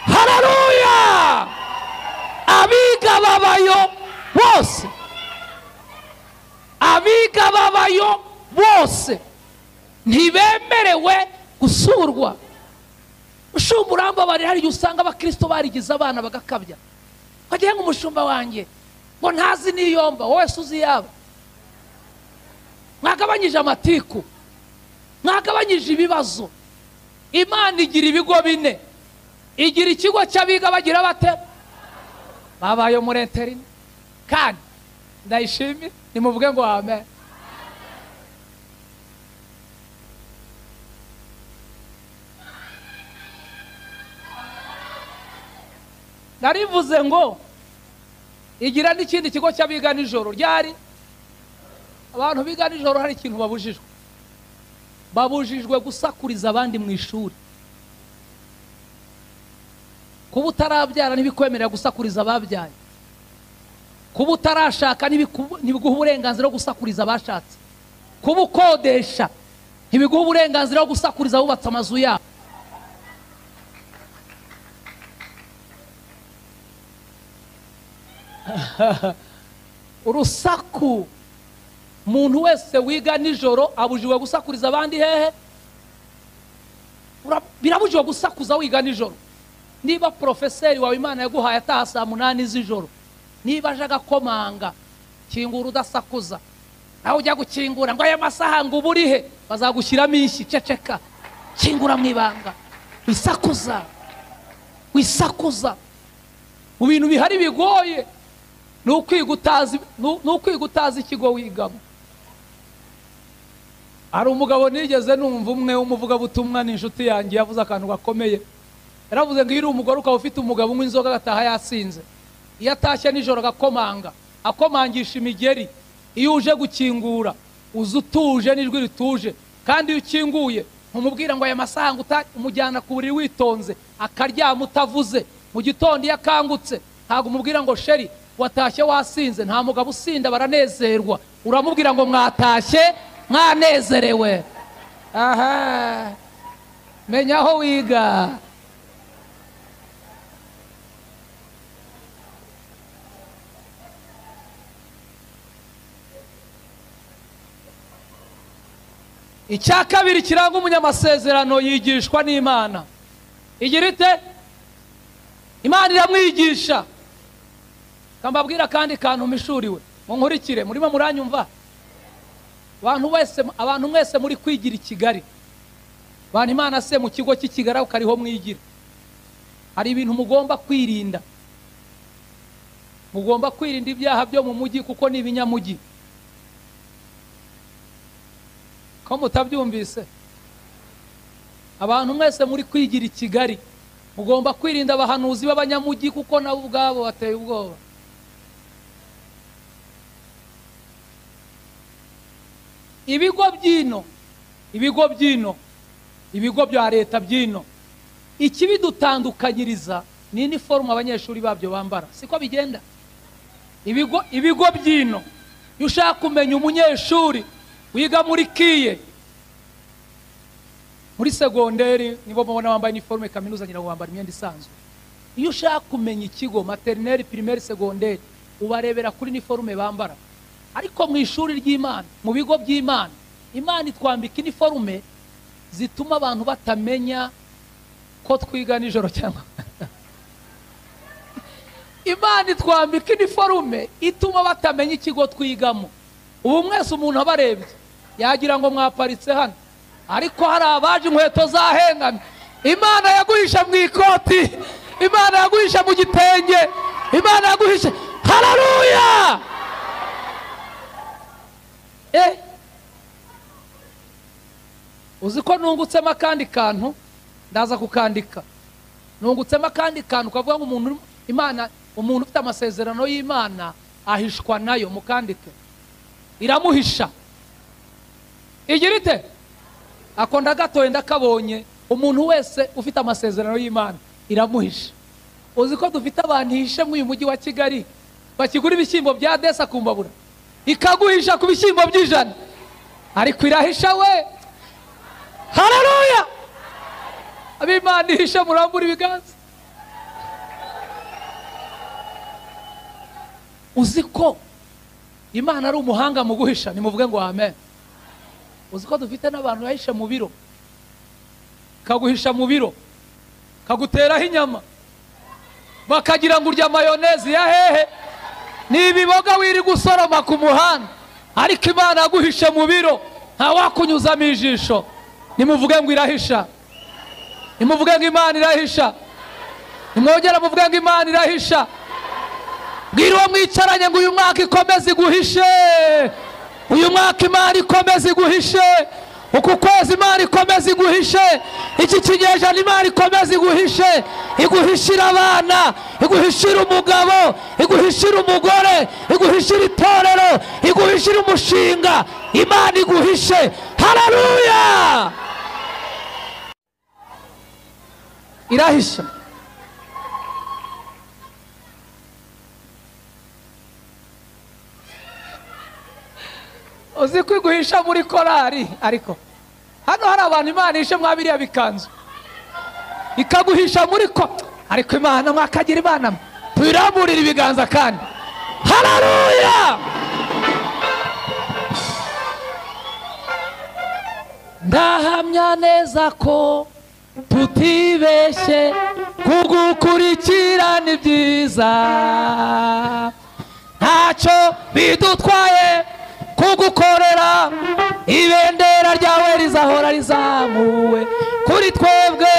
Haleluya! Abiga babayo bose, abiga babayo bose ntibemerewe gusurwa. Umushumba urambabarira, hari igihe usanga abakristo barigize abana bagakabya. Wagira ngo umushumba wanjye ngo ntazi niyomba, wowe se uzi yaba. Mwagabanyije amatiku, mwagabanyije ibibazo. Imana igira ibigo bine. Igira ikigo cy'abiga bagira bate? Babayo muri interina. Kandi ndayishimye, nimuvuge ngo amen. Narivuze ngo igira n'ikindi kigo cy'abiga nijoro. Ryari abantu biga nijoro hari ikintu babujijwe. Babujijwe gusakuriza abandi mu ishuri. Kuba utarabyara ntibikwemerera gusakuriza ababyaye. Kuba utarashaka ntibiguha uburenganzira bwo gusakuriza abashatse. Kuba ukodesha ntibiguha uburenganzira bwo gusakuriza abubatse amazu yabo. Urusaku, umuntu wese wiga nijoro abujijwe gusakuriza abandi hehe? Birabujijwe gusakuza wiga nijoro. Niba profeseri wawe Imana yaguhaye ataha saa 8 z'ijoro, niba aje agakomanga, kingura udasakuza. Nawe ujya gukingura ngo aya masaha ngo uba uri he, bazagushyiramo inshyi. Ceceka, kingura mu ibanga, wisakuza, wisakuza. Mu bintu bihari bigoye ni ukwiga utazi ikigo wigamo. Hari umugabo nigeze numva umwe w'umuvugabutumwa, ni inshuti yanjye, yavuze akantu gakomeye. Yaravuze ngo iyo uri umugore ukaba ufite umugabo unywa inzoga agataha yasinze, iyo atashye nijoro agakomanga, akomangisha imigeri, iyo uje gukingura uza utuje n'ijwi rituje, kandi iyo ukinguye ntumubwira ngo aya masaha ngo umujyana ku buriri witonze, akaryama utavuze. Mu gitondo iyo akangutse ntabwo umubwira ngo sheri watashye wasinze. Nta mugabo usinda baranezerwa, uramubwira ngo mwatashye mwanezerewe. Aha, menya aho wiga. Icya kabiri kiranga umunyamasezerano, yigishwa n'Imana. Igira ite? Imana iramwigisha. Kambabwira kandi kantu mishuriwe, munkurikire, murimo muranyumva. Abantu mwese muri kwigira i Kigali, bantu Imana se mu kigo cy'i Kigali kariho mwigira, hari ibintu mugomba kwirinda. Mugomba kwirinda ibyaha byo mu mujyi kuko ni ibinyamujyi. Ko mutabyumvise? Abantu mwese muri kwigira i Kigali mugomba kwirinda abahanuzi b'abanyamujyi kuko nabo ubwabo bateye ubwoba. Ibigo by'ino, ibigo by'ino, ibigo bya leta by'ino, ikibidutandukanyiriza ni iniforume abanyeshuri babyo bambara. Siko bigenda? Ibigo by'ino, iyo ushaka kumenya umunyeshuri wiga muri kiye, muri segonderi nibo mubona bambaye iniforume, kaminuza ngira ngo bambara imyenda isanzwe. Iyo ushaka kumenya ikigo maternelle, primaire, segonderi, ubarebera kuri iniforume bambara. Ariko mu ishuri ry'Imana, mu bigo by'Imana, Imana itwambika iniforume zituma abantu batamenya ko twiga nijoro cyangwa Imana itwambika iniforume ituma batamenya ikigo twigamo. Ubu mwese umuntu abarebye yagira ngo mwaparitse hano, ariko hari abaje inkweto zahengamye. Imana yaguhisha mu ikoti, Imana yaguhisha mu gitenge, Imana yaguhisha. Haleluya! Uzi ko nungutsemo akandi kantu, ndaza kukandika. Nungutsemo akandi kantu kavuga ngo umuntu Imana, umuntu ufite amasezerano y'Imana ahishwa nayo. Mukandike, iramuhisha. Igira ite? Ako ndagatoye ndakabonye. Umuntu wese ufite amasezerano y'Imana iramuhisha. Uzi ko dufite abantu hishe mu uyu mujyi wa Kigali bakigura ibishyimbo bya desa kumbabura, ikaguhisha ku bishyimbo by'ijana, ariko irahisha we. Haleluya! Ab'Imana ihisha, murambura ibiganza. Uzi ko Imana ari umuhanga mu guhisha, nimuvuge ngo amen. Uzi ko dufite n'abantu yahisha mu biro, kaguhisha mu biro, kaguteraho inyama, bakagira ngo urya mayoneze ya hehe, ni ibiboga wiri gusoroma ku muhanda, ariko Imana yaguhishe mu biro, nta wakunyuzamo ijisho. Nimuvuge ngo irahisha, nimuvuge ngo Imana irahisha, nimwongera muvuge ngo Imana irahisha. Bwira uwo mwicaranye ngo uyu mwaka ikomeze iguhishe, uyu mwaka Imana ikomeze iguhishe, Uku kwezi Imana ikomeze iguhishe, iki kinyejana Imana ikomeze iguhishe, iguhishira abana, iguhishira umugabo, iguhishira umugore, iguhishira itorero, iguhishira umushinga. Imana iguhishe. Haleluya! Irahisha. Uzi kwiguhisha muri korari, ariko hano hari abantu Imana ishe mwabiriya bikanzu ikaguhisha muri ko, ariko Imana mwakagira Imana tuyiramburira ibiganza kandi. Haleluya! Ndahamya neza ko tutibeshye kugukurikira ni byiza, ntacyo bidutwaye kugukorera, ibendera ryawe rizahora rizamuwe kuri twebwe.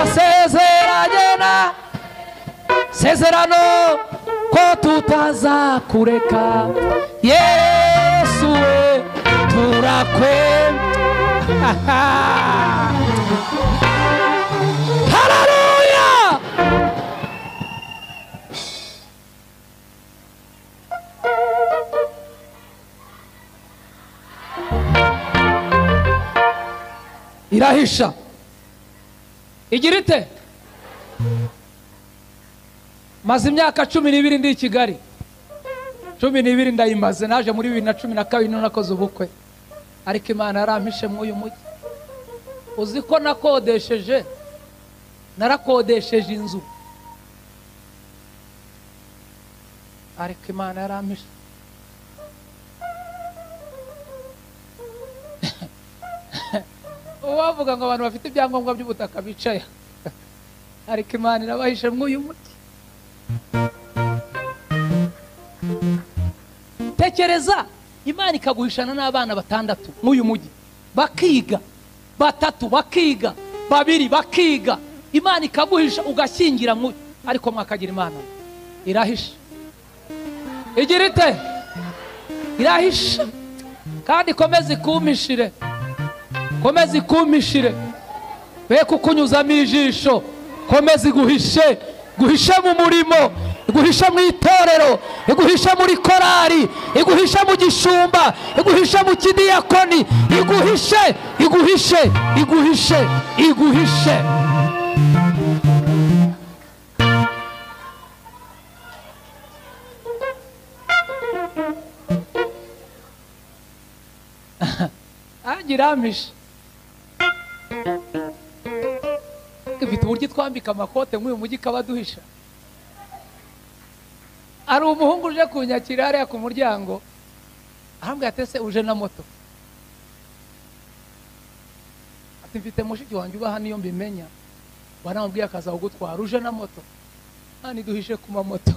Asezeranye na sezerano ko tutazakureka, Yesu we turakwe. Haleluya! Irahisha. Igira ite? Maze imyaka 12 ndi i Kigali, 12 ndayimaze. Naje muri 2012 niho nakoze ubukwe, ariko Imana yarampishe muri uyu mujyi. Uzi ko nakodesheje, narakodesheje inzu, ariko Imana yarampishe. Uwavuga ngo abantu bafite ibyangombwa by'ubutaka bicaye, ariko Imana irabahishe muri uyu mujyi. Tekereza Imana ikaguhishana n'abana 6 mw'uyu mujyi, bakiga 3, bakiga 2, bakiga. Imana ikaguhisha ugashyingira mu, ariko mwakagira Imana irahisha. Igira ite? Irahisha. Kandi komeza ikumishire, komeza ikumishire, be kukunyuzamo ijisho, komeza iguhishe, guhishe mu murimo, iguhishe mu itorero, iguhishe muri korari, iguhishe mu gishumba, iguhishe mu kidiyakoni, iguhishe, iguhishe, iguhishe, iguhishe. Angiramisha ifite uburyo twambika amakote nk'uyu mujyi ikabaduhisha. Ari umuhungu uje kunyakira hariya ku muryango, arambwira ati ese uje na moto? Ati mfite mushiki wanjye uba hano, iyo mbimenya baramubwiye akaza kugutwara. Uje na moto? Hano iduhishe ku mamoto.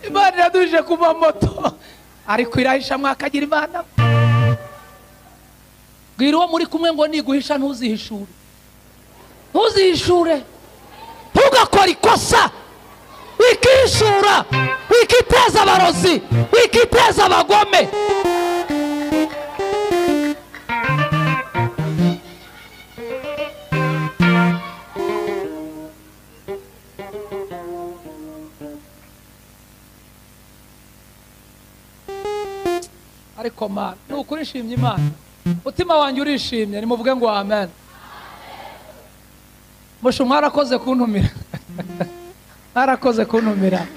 Imana iraduhishe ku mamoto, ariko irahisha mwakagira Imana. Bwira uwo muri kumwe ngo niguhisha ntuzihishure, ntuzihishure, ntugakora ikosa, wikishura, wikiteza abarozi, wikiteza abagome. Ariko Mana, ni ukuri nshimye Imana, mutima wanjye urishimye. Nimuvuge ngo amen. Mushu mwarakoze kuntumira, mwarakoze kuntumira,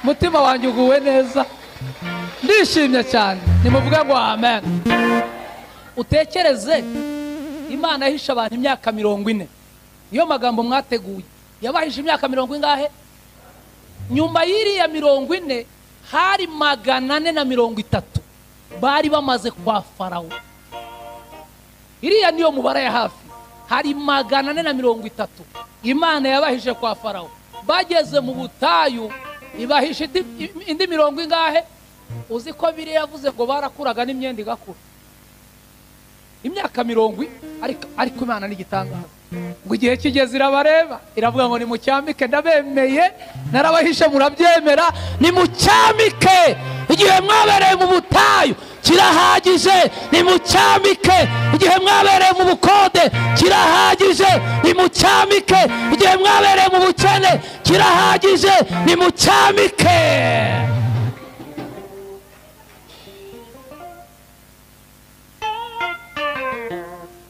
mutima wanjye uguwe neza, ndishimye cyane. Nimuvuge ngo amen. Utekereze Imana yahishe abantu imyaka 40. Niyo magambo mwateguye. Yabahishe imyaka 40 ingahe? Nyuma y'iriya 40 hari 430 bari bamaze kwa Farawo. Iriya niyo mubara ya hafi. Hari 430 Imana yabahishe kwa Farawo. Bageze mu butayu ibahishe indi 40 ingahe? Uzi ko biri yavuze ngo barakuraga n'imyenda igakura. Imyaka 70 ariko Imana n'igitangaza. Ngo igihe kigeze irabareba, iravuga ngo nimucyamike, ndabemeye, narabahishe murabyemera, nimucyamike. Igihe mwabereye mu butayu kirahagije, nimucyamike. Igihe mwabereye mu bukode kirahagije, nimucyamike. Igihe mwabereye mu bukene kirahagije, nimucyamike.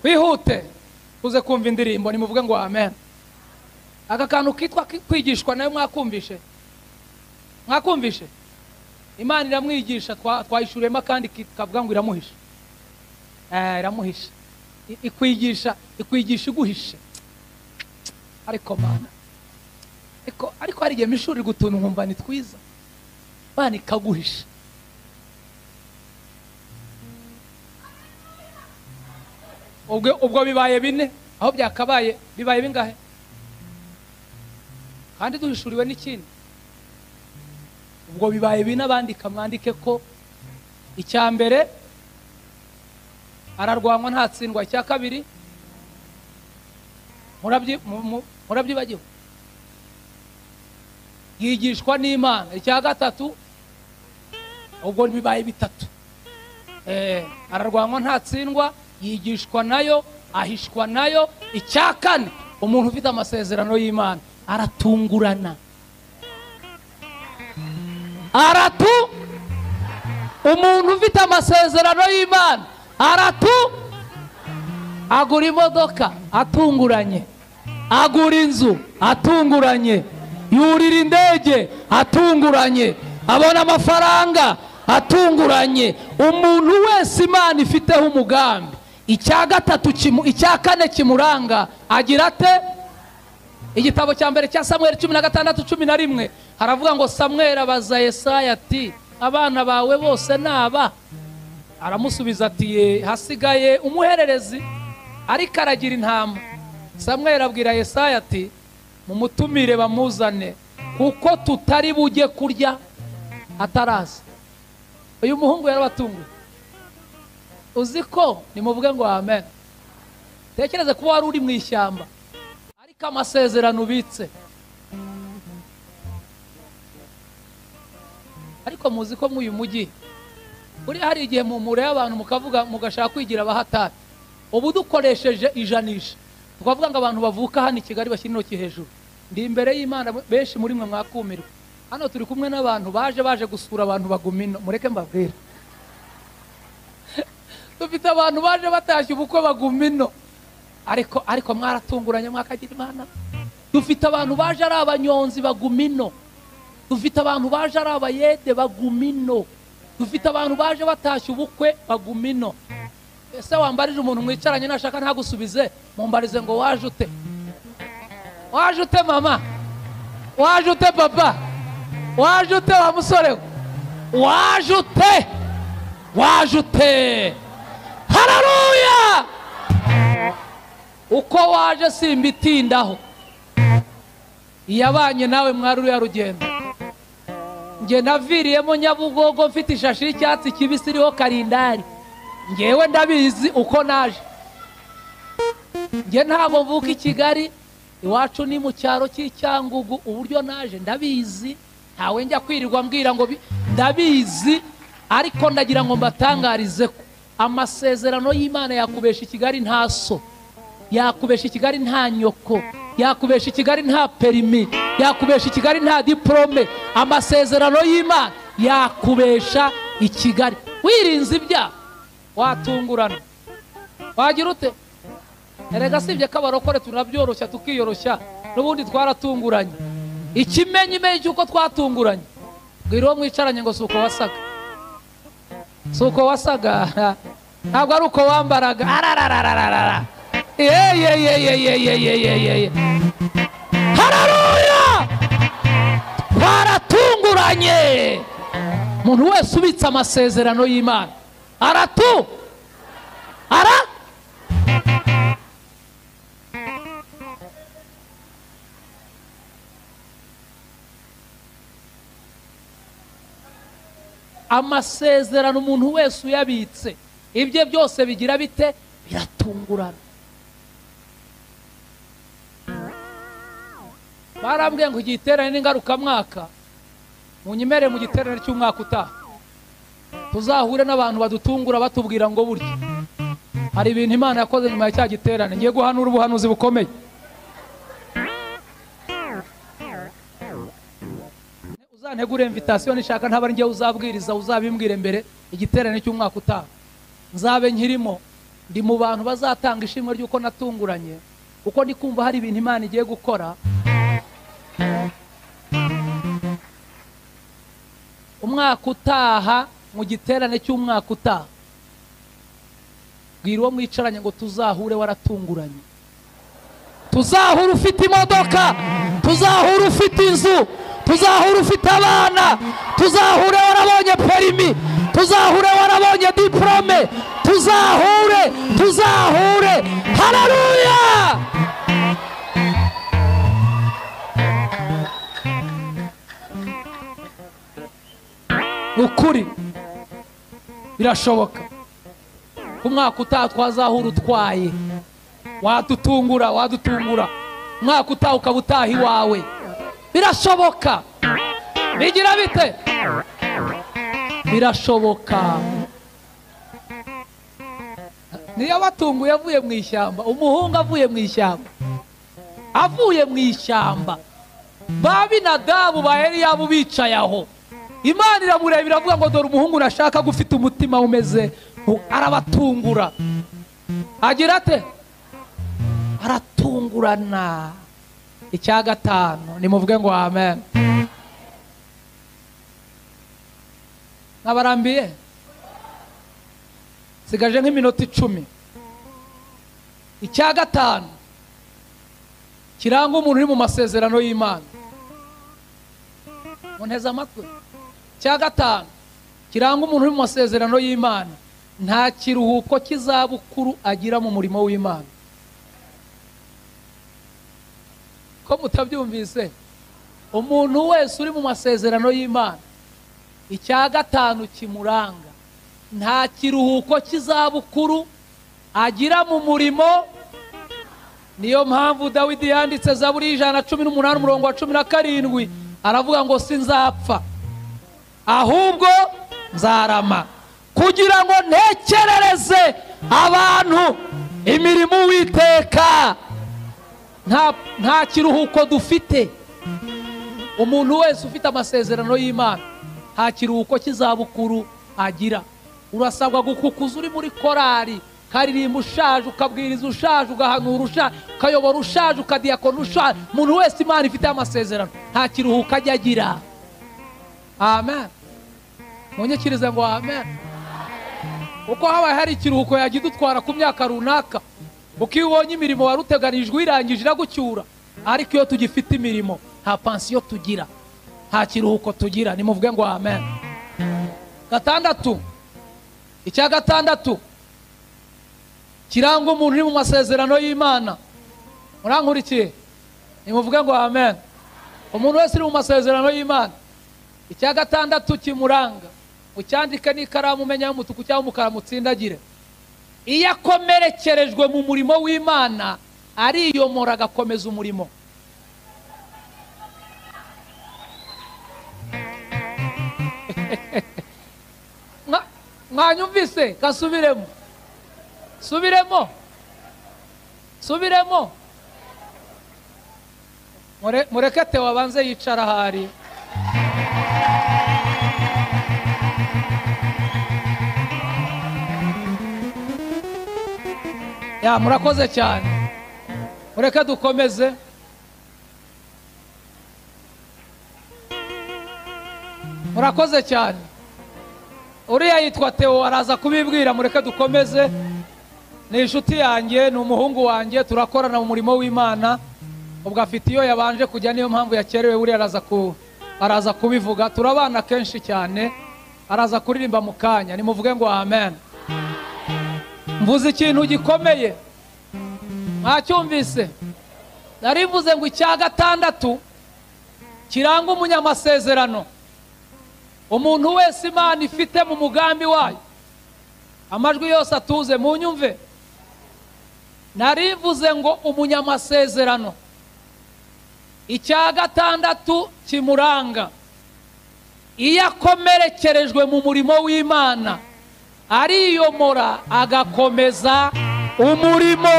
Wihute uze kumva indirimbo, nimuvuge ngo amen. Aka kantu kitwa kwigishwa nayo mwakumvishe? Mwakumvishe? Imana iramwigisha, twayishuriyemo kandi kavuga ngo iramuhisha. Iramuhisha. Ikwigisha, ikwigisha iguhishe. Ariko Mana, ariko hari igihe mishuri gutuntu nkumva ni twiza. Imana ikaguhisha. Ubwo bibaye bine, aho byakabaye bibaye bingahe? Kandi duhishuriwe n'ikindi. Ubwo bibaye bine, abandika mwandike ko icya mbere ararwanywa ntatsindwa, icya kabiri murabyibagiwe yigishwa n'Imana, icya gatatu ubwo bibaye bitatu. Ararwanywa ntatsindwa, yigishwa nayo, ahishwa nayo. Icya kane, umuntu ufite amasezerano y'Imana aratungurana. Umuntu ufite amasezerano y'Imana agura imodoka atunguranye, agura inzu atunguranye, yurira indege atunguranye, abona amafaranga atunguranye. Umuntu wese Imana ifiteho umugambi, icya gatatu icya kane kimuranga agira ate? Igitabo cya mbere cya Samweli 16:11 haravuga ngo Samweli abaza Yesaya ati abana bawe bose naba? Aramusubiza ati ye, hasigaye umuhererezi ariko aragira intama. Samweli abwira Yesaya ati mumutumire bamuzane, kuko tutari bujye kurya ataraza. Uyu muhungu yarabatunguye. Uzi ko nimuvuge ngo amen. Tekereze kuba wari uri mu ishyamba ariko amasezerano ubitse. Ariko muzi ko mw'uyu mujyi uri hari igihe mumure abantu mukavuga mugashaka kwigira abahatari. Ubu dukoresheje ijanisha tukavuga ngo abantu bavuka hano i Kigali bashyira intoki hejuru. Ndi imbere y'Imana, benshi muri mwe mwakumirwa. Hano turi kumwe n'abantu baje gusura abantu bagumino, mureke mbabwire. Dufite abantu baje batashye ubukwe bagumino, ariko mwaratunguranye mwakagira Imana. Dufite abantu baje ari abanyonzi bagumino, dufite abantu baje ari abayede bagumino, dufite abantu baje batashye ubukwe bagumino. Ese wambarije umuntu mwicaranye nashaka ntagusubize, mumbarize ngo waje ute? Waje ute mama? Waje ute papa? Waje ute wa musore? Waje ute? Waje ute? Haleluya! Uko waje simbitindaho. Iyabanye nawe mwari uriya rugendo. Nge naviriyemo Nyabugogo mfite ishashi y'icyatsi kibisi iriho karindari. Ngewe ndabizi uko naje. Nge ntabwo mvuka i Kigali, iwacu ni mu cyaro cy'Icyangugu, uburyo naje ndabizi. Ntawe njya kwirirwa mbwira ngo ndabizi, ariko ndagira ngo mbatangarize ko amasezerano y'Imana yakubesha i Kigali nta so, yakubesha i Kigali nta nyoko, yakubesha i Kigali nta perimi, yakubesha i Kigali nta diplome. Amasezerano y'Imana yakubesha i Kigali. Wirinze ibyaha watungurana. Wagira ute? Erega sibye ko abarokore tunabyoroshya tukiyoroshya, n'ubundi twaratunguranye. Ikimenyimenyi cy'uko twatunguranye, bwira uwo mwicaranye ngo si uko wasaga, si uko wasaga, ntabwo ari uko wambaraga. Arararararara, yeyeyeyeyeyeyeye, haleluya! Twaratunguranye. Umuntu wese ubitse amasezerano y'Imana aratu ara amasezerano umuntu wese uyabitse ibye byose bigira bite? Biratungurana. Barambwiye ngo igiterane n'ingarukamwaka, munyemere mu giterane cy'umwaka utaha tuzahure n'abantu badutungura batubwira ngo burya hari ibintu Imana yakoze nyuma ya cya giterane. Ngiye guhanura ubuhanuzi bukomeye. Uzantegure invitation nishaka, ntaba ari njye uzabwiriza, uzabimbwire mbere. Igiterane cy'umwaka utaha nzabe nkirimo, ndi mu bantu bazatanga ishimwe ry'uko natunguranye, kuko ndi kumva hari ibintu Imana igiye gukora. Umwaka utaha, mu giterane cy'umwaka utaha, bwira uwo mwicaranye ngo tuzahure waratunguranye, tuzahure ufite imodoka, tuzahure ufite inzu, tuzahure ufite abana, tuzahure warabonye perimi, tuzahure warabonye diplome, tuzahure, tuzahure. Haleluya! Ukuri birashoboka ku mwaka utaha twazahura utwaye, wadutungura, wadutungura. Umwaka utaha ukaba utaha iwawe, birashoboka. Bigira bite? Birashoboka. Niyo batunguye avuye mu ishyamba, umuhungu avuye mu ishyamba, avuye mu ishyamba, ba Abinadabu ba Eliyabu bicaye aho, Imana iramureba iravuga ngo dore umuhungu nashaka gufite umutima umeze, arabatungura. Agira ate? Aratungurana. Icya gatanu, nimuvuge ngo amen. Nabarambiye, sigaje nk'iminota 10. Icya gatanu kiranga umuntu uri mu masezerano y'Imana. Munteze amatwi. Icya gatanu kiranga umuntu uri mu masezerano y'Imana, nta kiruhuko cy'izabukuru agira mu murimo w'Imana. Ko mutabyumvise? Umuntu wese uri mu masezerano y'Imana, icya gatanu kimuranga, nta kiruhuko cy'izabukuru agira mu murimo. Niyo mpamvu Dawidi yanditse Zaburi 118 umurongo wa 17, aravuga ngo sinzapfa ahubwo nzarama, kugira ngo ntekerereze abantu imirimo Uwiteka. Nta kiruhuko dufite. Umuntu wese ufite amasezerano y'Imana nta kiruhuko cy'izabukuru agira. Urasabwa gukukuza uri muri korari, karirimba ushaje, ukabwiriza ushaje, ugahanura ushaje, ukayobora ushaje, ukadiyakona ushaje. Umuntu wese Imana ifite amasezerano nta kiruhuko ajya agira. Amen. Munyikirize ngo amen. Uko habaye hari ikiruhuko yagidutwara ku myaka runaka, uko iyo ubonye imirimo wari uteganijwe irangije iragucyura. Ariko iyo tugifite imirimo nta pansiyo tugira, nta kiruhuko tugira. Nimuvuge ngo amen. Gatandatu, icya gatandatu kiranga umuntu uri mu masezerano y'Imana. Murankurikiye? Nimuvuge ngo amen. Umuntu wese uri mu masezerano y'Imana, icya gatandatu kimuranga, ucyandike n'ikaramu umenya y'umutuku cyangwa umukara mutsindagire. Iyo akomerekerejwe mu murimo w'Imana, ariyomora agakomeza umurimo. Mwanyumvise? Kasubiremo, subiremo, subiremo. Mureke Theo abanze yicara ahari. Ya, murakoze cyane. Mureke dukomeze. Murakoze cyane. Uriya yitwa Theo araza kubibwira. Mureke dukomeze. Ni inshuti yanjye, ni umuhungu wanjye, turakorana mu murimo w'Imana. Ubwo afite iyo yabanje kujya, niyo mpamvu yakerewe. Buriya araza kubivuga. Turabana kenshi cyane, araza kuririmba mu kanya. Nimuvuge ngo amen. Mvuze ikintu gikomeye, mwacyumvise? Narivuze ngo icya gatandatu kiranga umunyamasezerano, umuntu wese Imana ifite mu mugambi wayo. Amajwi yose atuze, munyumve. Narivuze ngo umunyamasezerano icya gatandatu kimuranga, iyo akomerekerejwe mu murimo w'Imana ariyomora agakomeza umurimo.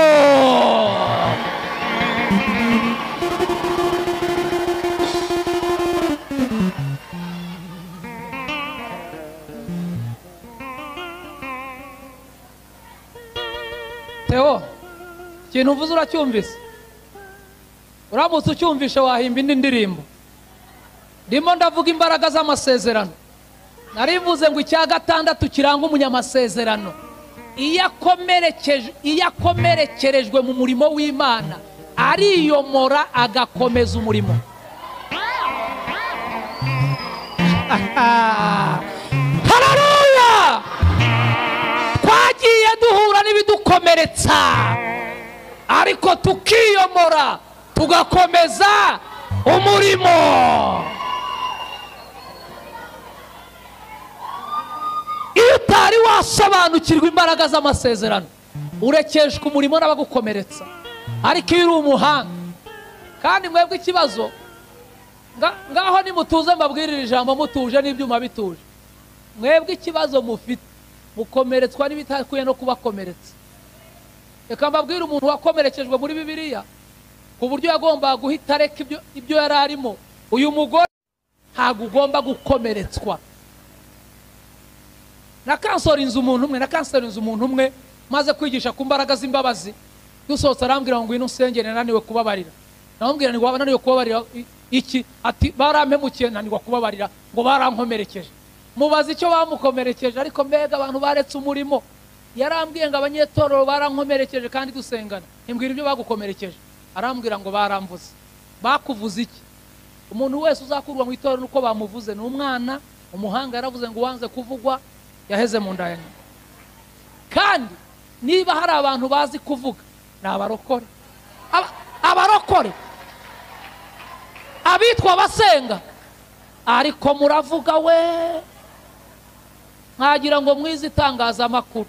Theo, ikintu uvuze uracyumvise? Uramutse ucyumvishe wahimba indi ndirimbo. Ndimo ndavuga imbaraga z'amasezerano. Narivuze ngo icya gatandatu kiranga umunyamasezerano, iyo akomerekerejwe mu murimo w'Imana ariyomora agakomeza umurimo. Haleluya! Twagiye duhura n'ibidukomeretsa, ariko tukiyomora tugakomeza umurimo. Iyo utari wasobanukirwa imbaraga z'amasezerano, urekeshwa umurimo n'abagukomeretsa. Ariko iyo uri umuhanga, kandi mwebwe ikibazo ngaho nimutuze mbabwirira ijambo mutuje n'ibyuma bituje, mwebwe ikibazo mufite mukomeretswa n'ibitakwiye no kubakomeretsa. Reka mbabwire umuntu wakomerekejwe muri Bibiliya ku buryo yagombaga guhita areka ibyo yari arimo. Uyu mugore ntabwo ugomba gukomeretswa. Nakansorinze umuntu umwe, nakansorinze umuntu umwe maze kwigisha ku mbaraga z'imbabazi, dusohotse arambwira ngo ngwino usengere naniwe kubabarira. Namubwira ngo waba naniwe kubabarira iki? Ati barampemukiye nanirwa kubabarira, ngo barankomerekeje. Mubaza icyo bamukomerekeje, ariko mbega abantu baretse umurimo. Yarambwiye ngo abanyetorero barankomerekeje kandi dusengana. Imbwira ibyo bagukomerekeje. Arambwira ngo baramvuze. Bakuvuze iki? Umuntu wese uzakurwa mu itorero nuko bamuvuze ni umwana. Umuhanga yaravuze ngo wanze kuvugwa yaheze mu nda ya nyina. Kandi niba hari abantu bazi kuvuga ni abarokore. Abarokore abitwa abasenga, ariko muravuga we nkagira ngo mwize itangazamakuru.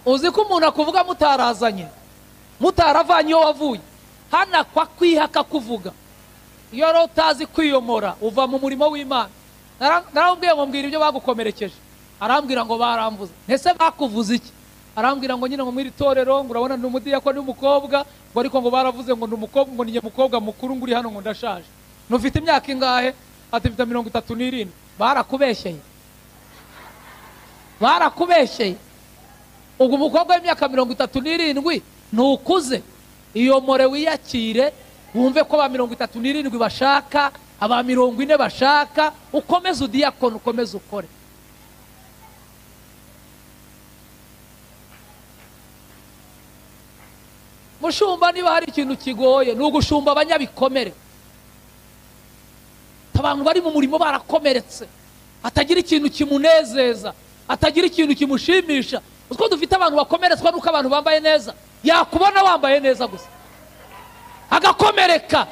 Uzi ko umuntu akuvuga mutarazanye, mutaravanye iyo wavuye, hana kwa kwihaka kuvuga. Iyo rero utazi kwiyomora uva mu murimo w'Imana. Naramubwiye ngo mbwira ibyo bagukomerekeje, arambwira ngo baramvuze. Ntese bakuvuze iki? Arambwira ngo nyine ngo mwiri torero ngo urabona ni umudiyakoni w'umukobwa, ngo ariko ngo baravuze ngo ni umukobwa, ngo ni mukobwa mukuru ngo uri hano ngo ndashaje. Nufite imyaka ingahe? Ati mfite 37. Barakubeshyeye, barakubeshyeye. Ubwo umukobwa w'imyaka 37 ntukuze, iyomore wiyakire, wumve ko ba 37 bashaka, aba 40 bashaka, ukomeze udiyakoni, ukomeze ukore. Mushumba, niba hari ikintu kigoye ni ugushumba abanyabikomere. Abantu bari mu murimo barakomeretse, atagira ikintu kimunezeza, atagira ikintu kimushimisha. Utwo dufite abantu bakomeretswa nuko abantu bambaye neza, yakubona wambaye neza gusa agakomereka.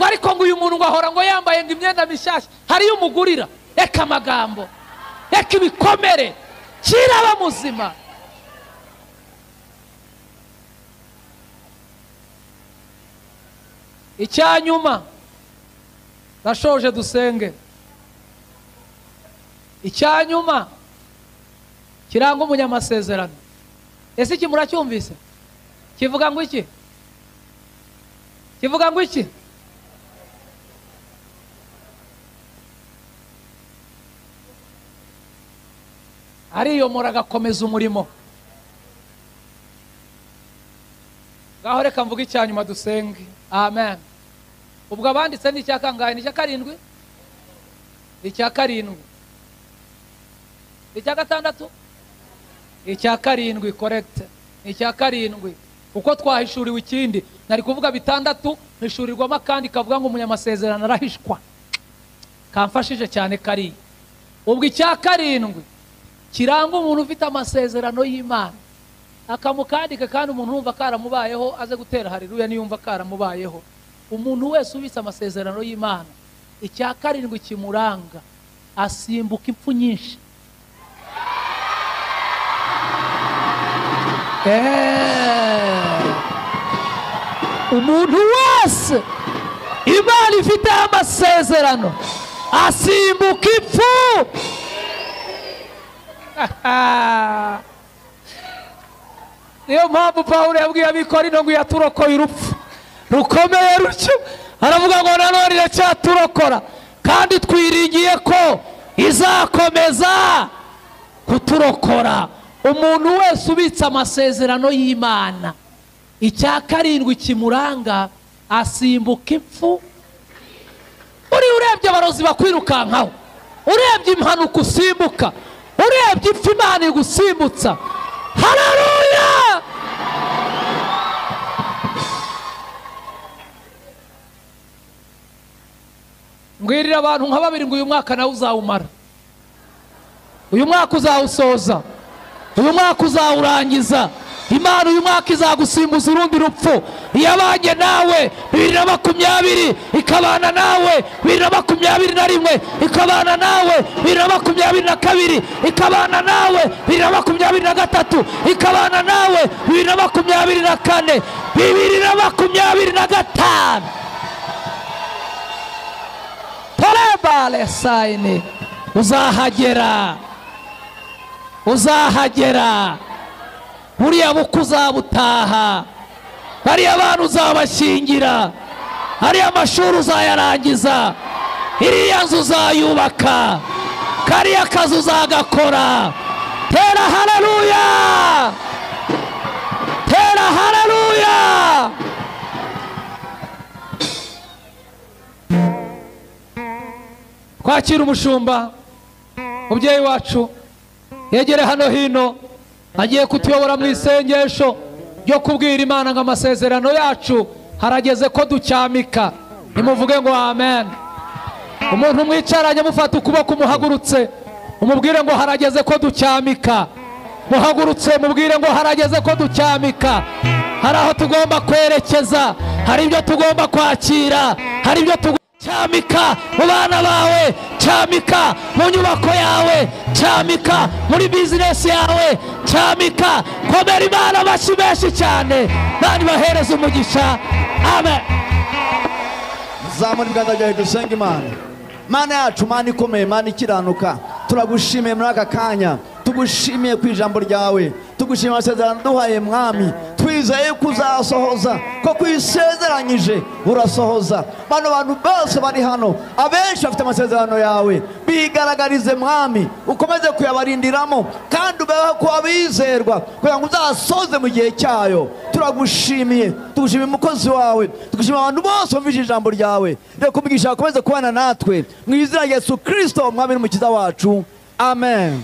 Ariko ngo uyu muntu ngo ahora ngo yambaye ngo imyenda mishyashya, hariyo umugurira. Reka amagambo, reka ibikomere, kiraba muzima. Icyanyuma ndashoje dusenge. Icyanyuma kiranga umunyamasezerano, ese iki muracyumvise? Kivuga ngo iki? Kivuga ngo iki? Ariyomora agakomeza umurimo. Ngaho reka mvuge icyanyuma dusenge. Amen. Ubwo abanditse ni icya kangahe? Ni icya karindwi? Icya karindwi. Icya gatandatu? Icya karindwi, correct. Icya karindwi. Uko twahishuriwe ikindi, nari kuvuga bitandatu, hishurirwamo kandi kavuga ngo umunyamasezerano arahishwa. Kamfashije cyane kari. Ubwo icya karindwi kiranga umuntu ufite amasezerano y'Imana, akamukandika, kandi umuntu wumva karamubayeho aze gutera haleluya niyumva karamubayeho. Umuntu wese ubitse amasezerano y'Imana, icya karindwi kimuranga, asimbuka impfu nyinshi. Umuntu wese Imana ifite amasezerano asimbuka ipfu. Niyo mpamvu Pawulo yabwiye Abikorinto ngo yaturokoye urupfu rukomeye rutyo, aravuga ngo nanone iracyaturokora kandi twiringiye ko izakomeza kuturokora. Umuntu wese ubitse amasezerano y'Imana, icya karindwi kimuranga asimbuka ipfu. Uri urebye abarozi bakwirukankaho, urebye impanuka usimbuka, urebye ipfu Imana igusimbutsa. Haleluya! Mbwirira abantu nka babiri ngo uyu mwaka nawe uzawumara, uyu mwaka uzawusoza, uyu mwaka uzawurangiza. Imana uyu mwaka izagusimbuza urundi rupfu. Iyabanye nawe 2020 ikabana nawe 2021, ikabana nawe 2022, ikabana nawe 2023, ikabana nawe 2024, 2025. Torebale sayini, uzahagera, uzahagera. Buriya bukwe uzabutaha, bariya bantu uzabashyingira, ariya mashuri uzayarangiza, iriya nzu uzayubaka, kariya kazi uzagakora. Tera haleluya! Tera haleluya! Twakira umushumba mubyeyi wacu, yegere hano hino, agiye kutuyobora mu isengesho ryo kubwira Imana ngo amasezerano yacu harageze ko ducyamika. Nimuvuge ngo amen. Umuntu mwicaranye mufata ukuboko umuhagurutse, umubwire ngo harageze ko ducyamika. Muhagurutse mubwire ngo harageze ko ducyamika. Hari aho tugomba kwerekeza, hari ibyo tugomba kwakira, hari ibyo tugomba cyamika mu bana bawe, cyamika mu nyubako yawe, cyamika muri bizinesi yawe, cyamika. Komera Imana amashyi menshi cyane, Imana ibahereze umugisha. Amen. Zamura ibiganza byawe dusenge Imana. Mana yacu, Mana ikomeye, Mana ikiranuka, turagushimiye muri aka kanya, tugushimiye ku ijambo ryawe, tugushimiye amasezerano duhaye Mwami, twizeye ko uzasohoza, ko kwisezeranyije urasohoza. Bano bantu bose bari hano, abenshi bafite amasezerano yawe, bigaragarize Mwami, ukomeze kuyabarindiramo kandi ubeho ko abizerwa kugira ngo uzasoze mu gihe cyayo. Turagushimiye, tugushimiye umukozi wawe, tugushimiye abantu bose bumvise ijambo ryawe. Reka umugisha akomeze kubana natwe mu izina rya Yesu Kristo Umwami n'Umukiza wacu. Amen.